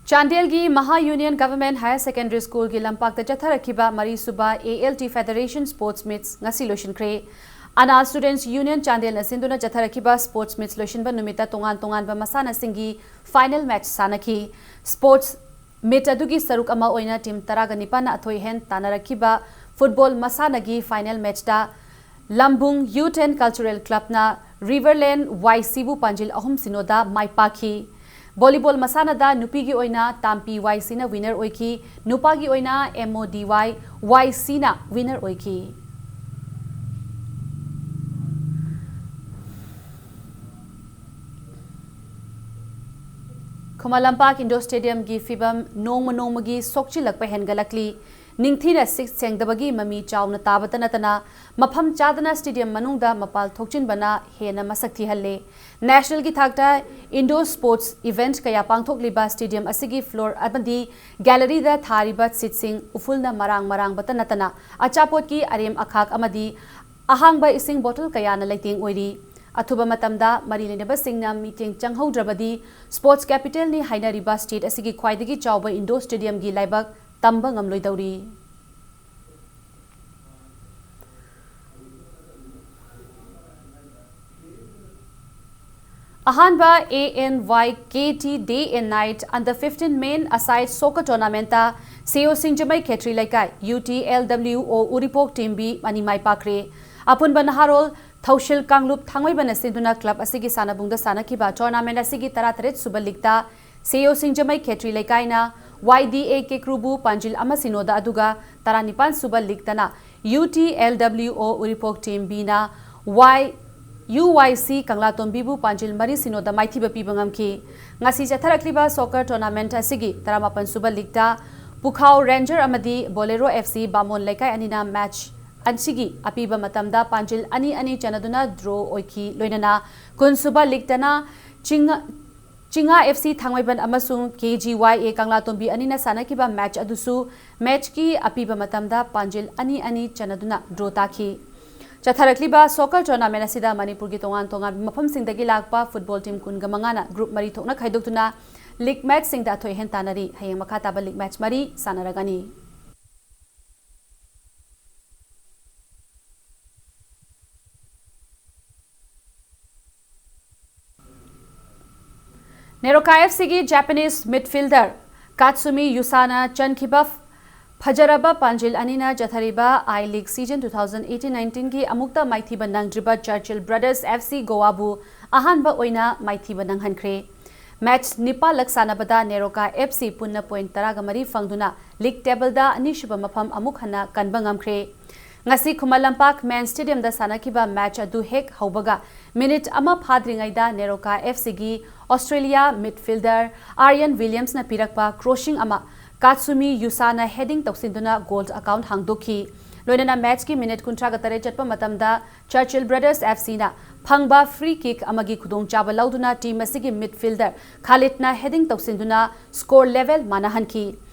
ꯆꯥꯟꯗꯦꯜꯒꯤ ꯃꯍꯥ ꯌꯨꯅꯤꯌꯟ ꯒꯚꯔꯟꯃꯦꯟꯠ ꯍꯥꯌꯔ ꯁꯦꯀꯦꯟꯗꯔꯤ ꯁ꯭ꯀꯨꯜꯒꯤ ꯂꯝꯄꯥꯛꯇ ꯆꯠꯊꯔꯛꯈꯤꯕ ꯃꯔꯤꯁꯨꯕ ALT Federation Sports Meets ꯉꯁꯤ ꯂꯣꯏꯁꯤꯟꯈ꯭ꯔꯦ꯫ ꯑꯅꯥ Students Union ꯆꯥꯟꯗꯦꯜꯅ ꯁꯤꯟꯗꯨꯅ ꯆꯠꯊꯔꯛꯈꯤꯕ Sports Meets ꯂꯣꯏꯁꯤꯟꯕ ꯅꯨꯃꯤꯠꯇ ꯇꯣꯉꯥꯟ ꯇꯣꯉꯥꯟꯕ ꯃꯁꯥꯟꯅꯁꯤꯡꯒꯤ final match ꯁꯥꯟꯅꯈꯤ꯫ Sports Meet ꯑꯗꯨꯒꯤ ꯁꯔꯨꯛ ꯑꯃ ꯑꯣꯏꯅ team ꯇꯔꯥꯒ ꯅꯤꯄꯥꯟꯅ ꯑꯊꯣꯏ ꯑꯍꯦꯟ ꯇꯥꯟꯅꯔꯛꯈꯤꯕ football ꯃꯁꯥꯟꯅꯒꯤ final matchꯇ ꯂꯝꯕꯨꯡ Youth and Cultural Clubꯅ Riverland YCꯕꯨ ꯄꯥꯟꯖꯤꯜ ꯑꯍꯨꯝ ꯁꯤꯅꯣꯗ ꯃꯥꯏ ꯄꯥꯛꯈꯤ꯫ Volleyball ꯃꯁꯥꯟꯅꯗ ꯅꯨꯄꯤꯒꯤ ꯑꯣꯏꯅ ꯇꯥꯝꯄꯤ YCꯅ winner ꯑꯣꯏꯈꯤ, ꯅꯨꯄꯥꯒꯤ ꯑꯣꯏꯅ MODY YCꯅ winner ꯑꯣꯏꯈꯤ꯫ ꯈꯨꯃꯟ ꯂꯝꯄꯥꯛ Indoor Stadiumꯒꯤ ꯐꯤꯕꯝ ꯅꯣꯡꯃ ꯅꯣꯡꯃꯒꯤ ꯁꯣꯛꯆꯤꯜꯂꯛꯄ ꯍꯦꯟꯒꯠꯂꯛꯂꯤ꯫ ꯅꯤꯡꯊꯤꯅ ꯁꯤꯠ ꯁꯦꯡꯗꯕꯒꯤ ꯃꯃꯤ ꯆꯥꯎꯅ ꯇꯥꯕꯇ ꯅꯠꯇꯅ ꯃꯐꯝ ꯆꯥꯗꯅ stadium ꯃꯅꯨꯡꯗ ꯃꯄꯥꯜ ꯊꯣꯛꯆꯤꯟꯕꯅ ꯍꯦꯟꯅ ꯃꯁꯛ ꯊꯤꯍꯜꯂꯦ꯫ Nationalꯒꯤ ꯊꯥꯛꯇ indoor sports event ꯀꯌꯥ ꯄꯥꯡꯊꯣꯛꯂꯤꯕ stadium ꯑꯁꯤꯒꯤ floor ꯑꯃꯗꯤ galleryꯗ ꯊꯥꯔꯤꯕ seatꯁꯤꯡ ꯎꯐꯨꯜꯅ ꯃꯔꯥꯡ ꯃꯔꯥꯡꯕꯇ ꯅꯠꯇꯅ ꯑꯆꯥꯄꯣꯠꯀꯤ ꯑꯔꯦꯝ ꯑꯈꯥꯛ ꯑꯃꯗꯤ ꯑꯍꯥꯡꯕ ꯏꯁꯤꯡ bottle ꯀꯌꯥꯅ ꯂꯩꯇꯦꯡ ꯑꯣꯏꯔꯤ꯫ ꯑꯊꯨꯕ ꯃꯇꯝꯗ ꯃꯔꯤ ꯂꯩꯅꯕꯁꯤꯡꯅ ꯃꯤꯠꯌꯦꯡ ꯆꯪꯍꯧꯗ꯭ꯔꯕꯗꯤ sports capitalꯅꯤ ꯍꯥꯏꯅꯔꯤꯕ state ꯑꯁꯤꯒꯤ ꯈ꯭ꯋꯥꯏꯗꯒꯤ ꯆꯥꯎꯕ indoor stadiumꯒꯤ ꯂꯥꯏꯕꯛ ꯇꯝꯕ ꯉꯝꯂꯣꯏꯗꯧꯔꯤ꯫ ꯑꯍꯥꯟꯕ ANYKT Day and Night Under fifteen Men Aside Soccer Tournamentꯇ ꯁꯤꯑꯣ ꯁꯤꯡꯖꯃꯩ ꯈꯦꯇ꯭ꯔꯤ ꯂꯩꯀꯥꯏ UTLWO ꯎꯔꯤꯄꯣꯛ team B ꯑꯅꯤ ꯃꯥꯏ ꯄꯥꯛꯈ꯭ꯔꯦ꯫ ꯑꯄꯨꯟꯕ ꯅꯍꯥꯔꯣꯜ ꯊꯧꯁꯤꯜ ꯀꯥꯡꯂꯨꯞ ꯊꯥꯡꯃꯩꯕꯟꯅ ꯁꯤꯟꯗꯨꯅ club ꯑꯁꯤꯒꯤ ꯁꯥꯟꯅꯕꯨꯡꯗ ꯁꯥꯟꯅꯈꯤꯕ tournament ꯑꯁꯤꯒꯤ ꯇꯔꯥꯇꯔꯦꯠ ꯁꯨꯕ leagueꯇ ꯁꯤꯑꯣ ꯁꯤꯡꯖꯃꯩ ꯈꯦꯇ꯭ꯔꯤ ꯂꯩꯀꯥꯏꯅ YDA ꯀꯦꯀ꯭ꯔꯨꯕꯨ ꯄꯥꯟꯖꯤꯜ ꯑꯃ ꯁꯤꯅꯣꯗ ꯑꯗꯨꯒ ꯇꯔꯥꯅꯤꯄꯥꯟ ꯁꯨꯕ leagueꯇꯅ UTLWO ꯎꯔꯤꯄꯣꯛ team Bꯅ Y UYC ꯀꯪꯂꯥꯇꯣꯝꯕꯤꯕꯨ ꯄꯥꯟꯖꯤꯜ ꯃꯔꯤ ꯁꯤꯅꯣꯗ ꯃꯥꯏꯊꯤꯕ ꯄꯤꯕ ꯉꯝꯈꯤ꯫ ꯉꯁꯤ ꯆꯠꯊꯔꯛꯂꯤꯕ soccer tournament ꯑꯁꯤꯒꯤ ꯇꯔꯥꯃꯥꯄꯟ ꯁꯨꯕ leagueꯇ ꯄꯨꯈꯥꯎ Ranger ꯑꯃꯗꯤ Bolero FC ꯕꯥꯃꯣꯟ ꯂꯩꯀꯥꯏ ꯑꯅꯤꯅ match ꯑꯁꯤꯒꯤ ꯑꯄꯤꯕ ꯃꯇꯝꯗ ꯄꯥꯟꯖꯤꯜ ꯑꯅꯤ ꯑꯅꯤ ꯆꯟꯅꯗꯨꯅ draw ꯑꯣꯏꯈꯤ꯫ ꯂꯣꯏꯅꯅ ꯀꯨꯟ ꯁꯨꯕ leagueꯇꯅ ꯆꯤꯡ ꯆꯤꯡꯉꯥ FC ꯊꯥꯡꯃꯩꯕꯟ ꯑꯃꯁꯨꯡ KGYA ꯀꯪꯂꯥꯇꯣꯝꯕꯤ ꯑꯅꯤꯅ ꯁꯥꯟꯅꯈꯤꯕ match ꯑꯗꯨꯁꯨ matchꯀꯤ ꯑꯄꯤꯕ ꯃꯇꯝꯗ ꯄꯥꯟꯖꯤꯜ ꯑꯅꯤ ꯑꯅꯤ ꯆꯟꯅꯗꯨꯅ draw ꯇꯥꯈꯤ꯫ ꯆꯠꯊꯔꯛꯂꯤꯕ soccer tournament ꯑꯁꯤꯗ ꯃꯅꯤꯄꯨꯔꯒꯤ ꯇꯣꯉꯥꯟ ꯇꯣꯉꯥꯟꯕ ꯃꯐꯝꯁꯤꯡꯗꯒꯤ ꯂꯥꯛꯄ football team ꯀꯨꯟꯒ ꯃꯉꯥꯅ group ꯃꯔꯤ ꯊꯣꯛꯅ ꯈꯥꯏꯗꯣꯛꯇꯨꯅ League matchꯁꯤꯡꯗ ꯑꯊꯣꯏ ꯑꯍꯦꯟ ꯇꯥꯟꯅꯔꯤ꯫ ꯍꯌꯦꯡ ꯃꯈꯥ ꯇꯥꯕ league match ꯃꯔꯤ ꯁꯥꯟꯅꯔꯒꯅꯤ꯫ ꯅꯦꯔꯣꯀꯥ ꯑꯦꯐ ꯁꯤꯒꯤ Japanese midfielder ꯀꯥꯠꯁꯨꯃꯤ ꯌꯨꯁꯥꯅ ꯆꯟꯈꯤꯕ ꯐꯖꯔꯕ ꯄꯥꯟꯖꯤꯜ ꯑꯅꯤꯅ ꯆꯠꯊꯔꯤꯕ I League season two thousand eighteen nineteenꯒꯤ ꯑꯃꯨꯛꯇ ꯃꯥꯏꯊꯤꯕ ꯅꯪꯗ꯭ꯔꯤꯕ Churchill Brothers F C ꯒꯣꯋꯥꯕꯨ ꯑꯍꯥꯟꯕ ꯑꯣꯏꯅ ꯃꯥꯏꯊꯤꯕ ꯅꯪꯍꯟꯈ꯭ꯔꯦ꯫ Match ꯅꯤꯄꯥꯜꯂꯛ ꯁꯥꯟꯅꯕꯗ ꯅꯦꯔꯣꯀꯥ ꯑꯦꯐ ꯁꯤ ꯄꯨꯟꯅ point ꯇꯔꯥꯒ ꯃꯔꯤ ꯐꯪꯗꯨꯅ league tableꯗ ꯑꯅꯤꯁꯨꯕ ꯃꯐꯝ ꯑꯃꯨꯛ ꯍꯟꯅ ꯀꯟꯕ ꯉꯝꯈ꯭ꯔꯦ꯫ ꯉꯁꯤ ꯈꯨꯃꯟ ꯂꯝꯄꯥꯛ MAN Stadiumꯗ ꯁꯥꯟꯅꯈꯤꯕ match ꯑꯗꯨ ꯍꯦꯛ ꯍꯧꯕꯒ minute ꯑꯃ ꯐꯥꯗ꯭ꯔꯤꯉꯩꯗ ꯅꯦꯔꯣꯀꯥ ꯑꯦꯐ ꯁꯤꯒꯤ Australia midfielder Aryan Williamsꯅ ꯄꯤꯔꯛꯄ crossing ꯑꯃ ꯀꯥꯠꯁꯨꯃꯤ ꯌꯨꯁꯥꯅ heading ꯇꯧꯁꯤꯟꯗꯨꯅ goal account ꯍꯥꯡꯗꯣꯛꯈꯤ꯫ ꯂꯣꯏꯅꯅ matchꯀꯤ minute ꯀꯨꯟꯊ꯭ꯔꯥꯒ ꯇꯔꯦꯠ ꯆꯠꯄ ꯃꯇꯝꯗ Churchill Brothers F Cꯅ ꯐꯪꯕ free kick ꯑꯃꯒꯤ ꯈꯨꯗꯣꯡꯆꯥꯕ ꯂꯧꯗꯨꯅ team ꯑꯁꯤꯒꯤ midfielder ꯈꯥꯂꯤꯗꯅ heading ꯇꯧꯁꯤꯟꯗꯨꯅ score level ꯃꯥꯟꯅꯍꯟꯈꯤ꯫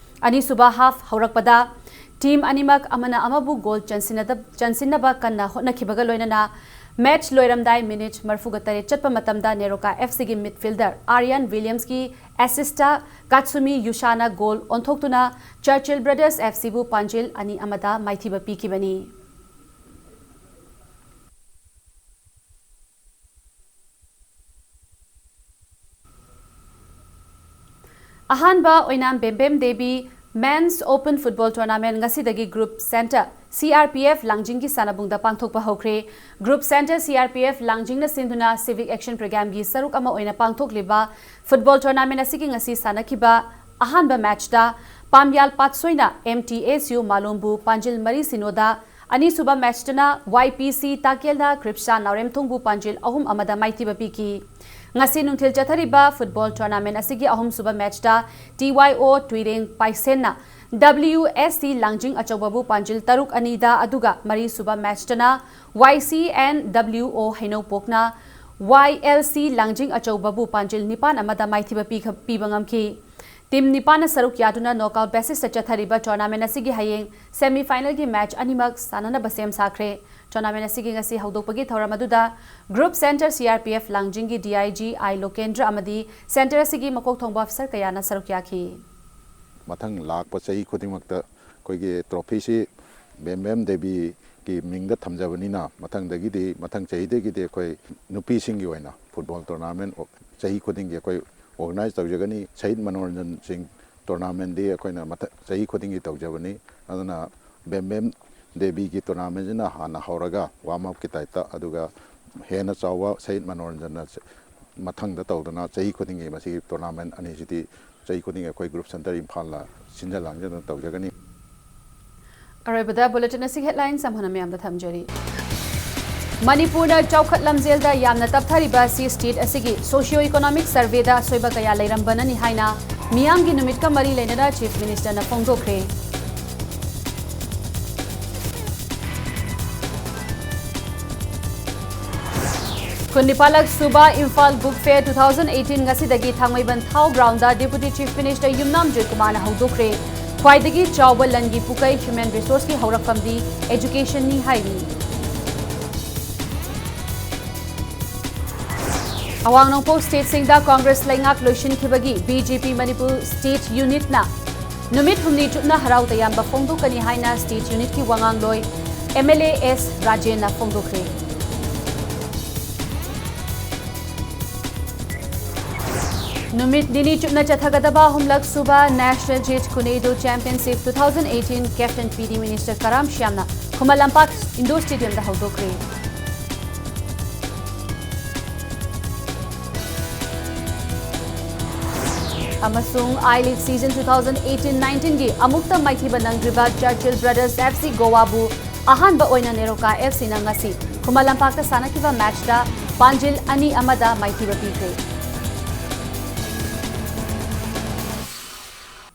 ꯑꯅꯤꯁꯨꯕ half ꯍꯧꯔꯛꯄꯗ team ꯑꯅꯤꯃꯛ ꯑꯃꯅ ꯑꯃꯕꯨ goal ꯆꯟꯁꯤꯟꯅꯗ-, ꯆꯟꯁꯤꯟꯅꯕ ꯀꯟꯅ ꯍꯣꯠꯅꯈꯤꯕꯒ ꯂꯣꯏꯅꯅ match ꯂꯣꯏꯔꯝꯗꯥꯏ minute ꯃꯔꯤꯐꯨꯒ ꯇꯔꯦꯠ ꯆꯠꯄ ꯃꯇꯝꯗ NEROCA F Cꯒꯤ midfielder Aryan Williamsꯀꯤ assistꯇ ꯀꯥꯠꯁꯨꯃꯤ ꯌꯨꯁꯥꯅ goal ꯑꯣꯟꯊꯣꯛꯇꯨꯅ Churchill Brothers F Cꯕꯨ ꯄꯥꯟꯖꯤꯜ ꯑꯅꯤ ꯑꯃꯗ ꯃꯥꯏꯊꯤꯕ ꯄꯤꯈꯤꯕꯅꯤ꯫ ꯑꯍꯥꯟꯕ ꯑꯣꯏꯅꯥꯝ ꯕꯦꯝꯕꯦꯝ Devi Men's Open Football Tournament ꯉꯁꯤꯗꯒꯤ Group Centre C R P F ꯂꯥꯡꯖꯤꯡꯒꯤ ꯁꯥꯟꯅꯕꯨꯡꯗ ꯄꯥꯡꯊꯣꯛꯄ ꯍꯧꯈ꯭ꯔꯦ꯫ Group Centre C R P F ꯂꯥꯡꯖꯤꯡꯅ ꯁꯤꯟꯗꯨꯅ Civic Action Programmeꯒꯤ ꯁꯔꯨꯛ ꯑꯃ ꯑꯣꯏꯅ ꯄꯥꯡꯊꯣꯛꯂꯤꯕ football tournament ꯑꯁꯤꯒꯤ ꯉꯁꯤ ꯁꯥꯟꯅꯈꯤꯕ ꯑꯍꯥꯟꯕ matchꯇ ꯄꯥꯝꯌꯥꯜ ꯄꯥꯠꯁꯣꯏꯅ M T S U ꯃꯥꯂꯣꯝꯕꯨ ꯄꯥꯟꯖꯤꯜ ꯃꯔꯤ ꯁꯤꯅꯣꯗ, ꯑꯅꯤꯁꯨꯕ matchꯇꯅ Y P C ꯇꯥꯀꯦꯜꯅ ꯀ꯭ꯔꯤꯞꯁꯥ ꯅꯥꯎꯔꯦꯝꯊꯣꯡꯕꯨ ꯄꯥꯟꯖꯤꯜ ꯑꯍꯨꯝ ꯑꯃꯗ ꯃꯥꯏꯊꯤꯕ ꯄꯤꯈꯤ꯫ ꯉꯁꯤ ꯅꯨꯡꯊꯤꯜ ꯆꯠꯊꯔꯤꯕ football tournament ꯑꯁꯤꯒꯤ ꯑꯍꯨꯝꯁꯨꯕ matchꯇ T Y O ꯇꯨꯏꯔꯦꯡ ꯄꯥꯏꯁꯦꯟꯅ W S C ꯂꯥꯡꯖꯤꯡ ꯑꯆꯧꯕꯕꯨ ꯄꯥꯟꯖꯤꯜ ꯇꯔꯨꯛ ꯑꯅꯤꯗ, ꯑꯗꯨꯒ ꯃꯔꯤꯁꯨꯕ matchꯇꯅ Y C N W O ꯍꯩꯅꯧꯄꯣꯛꯅ Y L C ꯂꯥꯡꯖꯤꯡ ꯑꯆꯧꯕꯕꯨ ꯄꯥꯟꯖꯤꯜ ꯅꯤꯄꯥꯟ ꯑꯃꯗ ꯃꯥꯏꯊꯤꯕ ꯄꯤꯈ-, ꯄꯤꯕ ꯉꯝꯈꯤ꯫ Team ꯅꯤꯄꯥꯟꯅ ꯁꯔꯨꯛ ꯌꯥꯗꯨꯅ knockout basisꯇ ꯆꯠꯊꯔꯤꯕ tournament ꯑꯁꯤꯒꯤ ꯍꯌꯦꯡ semi finalꯒꯤ match ꯑꯅꯤꯃꯛ ꯁꯥꯟꯅꯅꯕ ꯁꯦꯝ ꯁꯥꯈ꯭ꯔꯦ꯫ Tournament ꯑꯁꯤꯒꯤ ꯉꯁꯤ ꯍꯧꯗꯣꯛꯄꯒꯤ ꯊꯧꯔꯝ ꯑꯗꯨꯗ Group Center C R P F ꯂꯥꯡꯖꯤꯡꯒꯤ D I G I ꯂꯣꯀꯦꯟꯗ꯭ꯔ ꯑꯃꯗꯤ center ꯑꯁꯤꯒꯤ ꯃꯀꯣꯛ ꯊꯣꯡꯕ officer ꯀꯌꯥꯅ ꯁꯔꯨꯛ ꯌꯥꯈꯤ꯫ ꯃꯊꯪ ꯂꯥꯛꯄ ꯆꯍꯤ ꯈꯨꯗꯤꯡꯃꯛꯇ ꯑꯩꯈꯣꯏꯒꯤ trophyꯁꯤ ꯕꯦꯝꯕꯦꯝ ꯗꯦꯕꯤꯒꯤ ꯃꯤꯡꯗ ꯊꯝꯖꯕꯅꯤꯅ, ꯃꯊꯪꯗꯒꯤꯗꯤ, ꯃꯊꯪ ꯆꯍꯤꯗꯒꯤꯗꯤ ꯑꯩꯈꯣꯏ ꯅꯨꯄꯤꯁꯤꯡꯒꯤ ꯑꯣꯏꯅ football tournament ꯆꯍꯤ ꯈꯨꯗꯤꯡꯒꯤ ꯑꯩꯈꯣꯏ organize ꯇꯧꯖꯒꯅꯤ꯫ ꯁꯍꯤꯗ ꯃꯅꯣꯔꯟꯖꯟ ꯁꯤꯡ tournamentꯗꯤ ꯑꯩꯈꯣꯏꯅ ꯃꯊ-, ꯆꯍꯤ ꯈꯨꯗꯤꯡꯒꯤ ꯇꯧꯖꯕꯅꯤ꯫ ꯑꯗꯨꯅ ꯕꯦꯝꯕꯦꯝ ꯗꯦꯕꯤꯒꯤ tournamentꯁꯤꯅ ꯍꯥꯟꯅ ꯍꯧꯔꯒ warm upꯀꯤ typeꯇ, ꯑꯗꯨꯒ ꯍꯦꯟꯅ ꯆꯥꯎꯕ ꯁꯍꯤꯗ ꯃꯅꯣꯔꯟꯖꯟꯅ ꯆ-, ꯃꯊꯪꯗ ꯇꯧꯗꯅ ꯆꯍꯤ ꯈꯨꯗꯤꯡꯒꯤ ꯃꯁꯤꯒꯤ tournament ꯑꯅꯤꯁꯤꯗꯤ ꯆꯍꯤ ꯈꯨꯗꯤꯡꯒꯤ ꯑꯩꯈꯣꯏ Group Center ꯏꯝꯐꯥꯜꯅ ꯁꯤꯟꯖ ꯂꯥꯡꯖꯗꯨꯅ ꯇꯧꯖꯒꯅꯤ꯫ ꯑꯔꯣꯏꯕꯗ bulletin ꯑꯁꯤꯒꯤ headlines ꯑꯃꯨꯛ ꯍꯟꯅ ꯃꯌꯥꯝꯗ ꯊꯝꯖꯔꯤ꯫ ꯃꯅꯤꯄꯨꯔꯅ ꯆꯥꯎꯈꯠ ꯂꯝꯖꯦꯜꯗ ꯌꯥꯝꯅ ꯇꯞꯊꯔꯤꯕ ꯑꯁꯤ state ꯑꯁꯤꯒꯤ socio economic surveyꯗ ꯑꯁꯣꯏꯕ ꯀꯌꯥ ꯂꯩꯔꯝꯕꯅꯅꯤ ꯍꯥꯏꯅ ꯃꯤꯌꯥꯝꯒꯤ ꯅꯨꯃꯤꯠꯀ ꯃꯔꯤ ꯂꯩꯅꯅ Chief Ministerꯅ ꯐꯣꯡꯗꯣꯛꯈ꯭ꯔꯦ꯫ ꯀꯨꯟꯅꯤꯄꯥꯜꯂꯛ ꯁꯨꯕ Imphal Book Fair two thousand eighteen ꯉꯁꯤꯗꯒꯤ ꯊꯥꯡꯃꯩꯕꯟ ꯊꯥꯎ groundꯗ Deputy Chief Minister ꯌꯨꯝꯅꯥꯝ ꯖꯣꯏꯀꯨꯃꯥꯔꯅ ꯍꯧꯗꯣꯛꯈ꯭ꯔꯦ꯫ ꯈ꯭ꯋꯥꯏꯗꯒꯤ ꯆꯥꯎꯕ ꯂꯟꯒꯤ ꯄꯨꯀꯩ human resourceꯀꯤ ꯍꯧꯔꯛꯐꯝꯗꯤ educationꯅꯤ ꯍꯥꯏꯔꯤ꯫ ꯑꯋꯥꯡ ꯅꯣꯡꯄꯣꯛ stateꯁꯤꯡꯗ Congress ꯂꯩꯉꯥꯛ ꯂꯣꯏꯁꯤꯟꯈꯤꯕꯒꯤ B J P Manipur state unitꯅ ꯅꯨꯃꯤꯠ ꯍꯨꯝꯅꯤ ꯆꯨꯞꯅ ꯍꯔꯥꯎ ꯇꯌꯥꯝꯕ ꯐꯣꯡꯗꯣꯛꯀꯅꯤ ꯍꯥꯏꯅ state unitꯀꯤ ꯋꯥꯉꯥꯡꯂꯣꯏ M L A S ꯔꯥꯖꯦꯟꯅ ꯐꯣꯡꯗꯣꯛꯈ꯭ꯔꯦ꯫ ꯅꯨꯃꯤꯠ ꯅꯤꯅꯤ ꯆꯨꯞꯅ ꯆꯠꯊꯒꯗꯕ ꯑꯍꯨꯝꯂꯛ ꯁꯨꯕ National Jit Kunedo Championship two thousand eighteen Captain P D Minister ꯀꯔꯥꯝ ꯁ꯭ꯌꯥꯝꯅ ꯈꯨꯃꯟ ꯂꯝꯄꯥꯛ indoor stadiumꯗ ꯍꯧꯗꯣꯛꯈ꯭ꯔꯦ꯫ ꯑꯃꯁꯨꯡ I-League season two thousand eighteen nineteenꯒꯤ ꯑꯃꯨꯛꯇ ꯃꯥꯏꯊꯤꯕ ꯅꯪꯗ꯭ꯔꯤꯕ Churchill Brothers F C ꯒꯣꯋꯥꯕꯨ ꯑꯍꯥꯟꯕ ꯑꯣꯏꯅ ꯅꯦꯔꯣꯀꯥ F Cꯅ ꯉꯁꯤ ꯈꯨꯃꯟ ꯂꯝꯄꯥꯛꯇ ꯁꯥꯟꯅꯈꯤꯕ matchꯇ ꯄꯥꯟꯖꯤꯜ ꯑꯅꯤ ꯑꯃꯗ ꯃꯥꯏꯊꯤꯕ ꯄꯤꯈ꯭ꯔꯦ꯫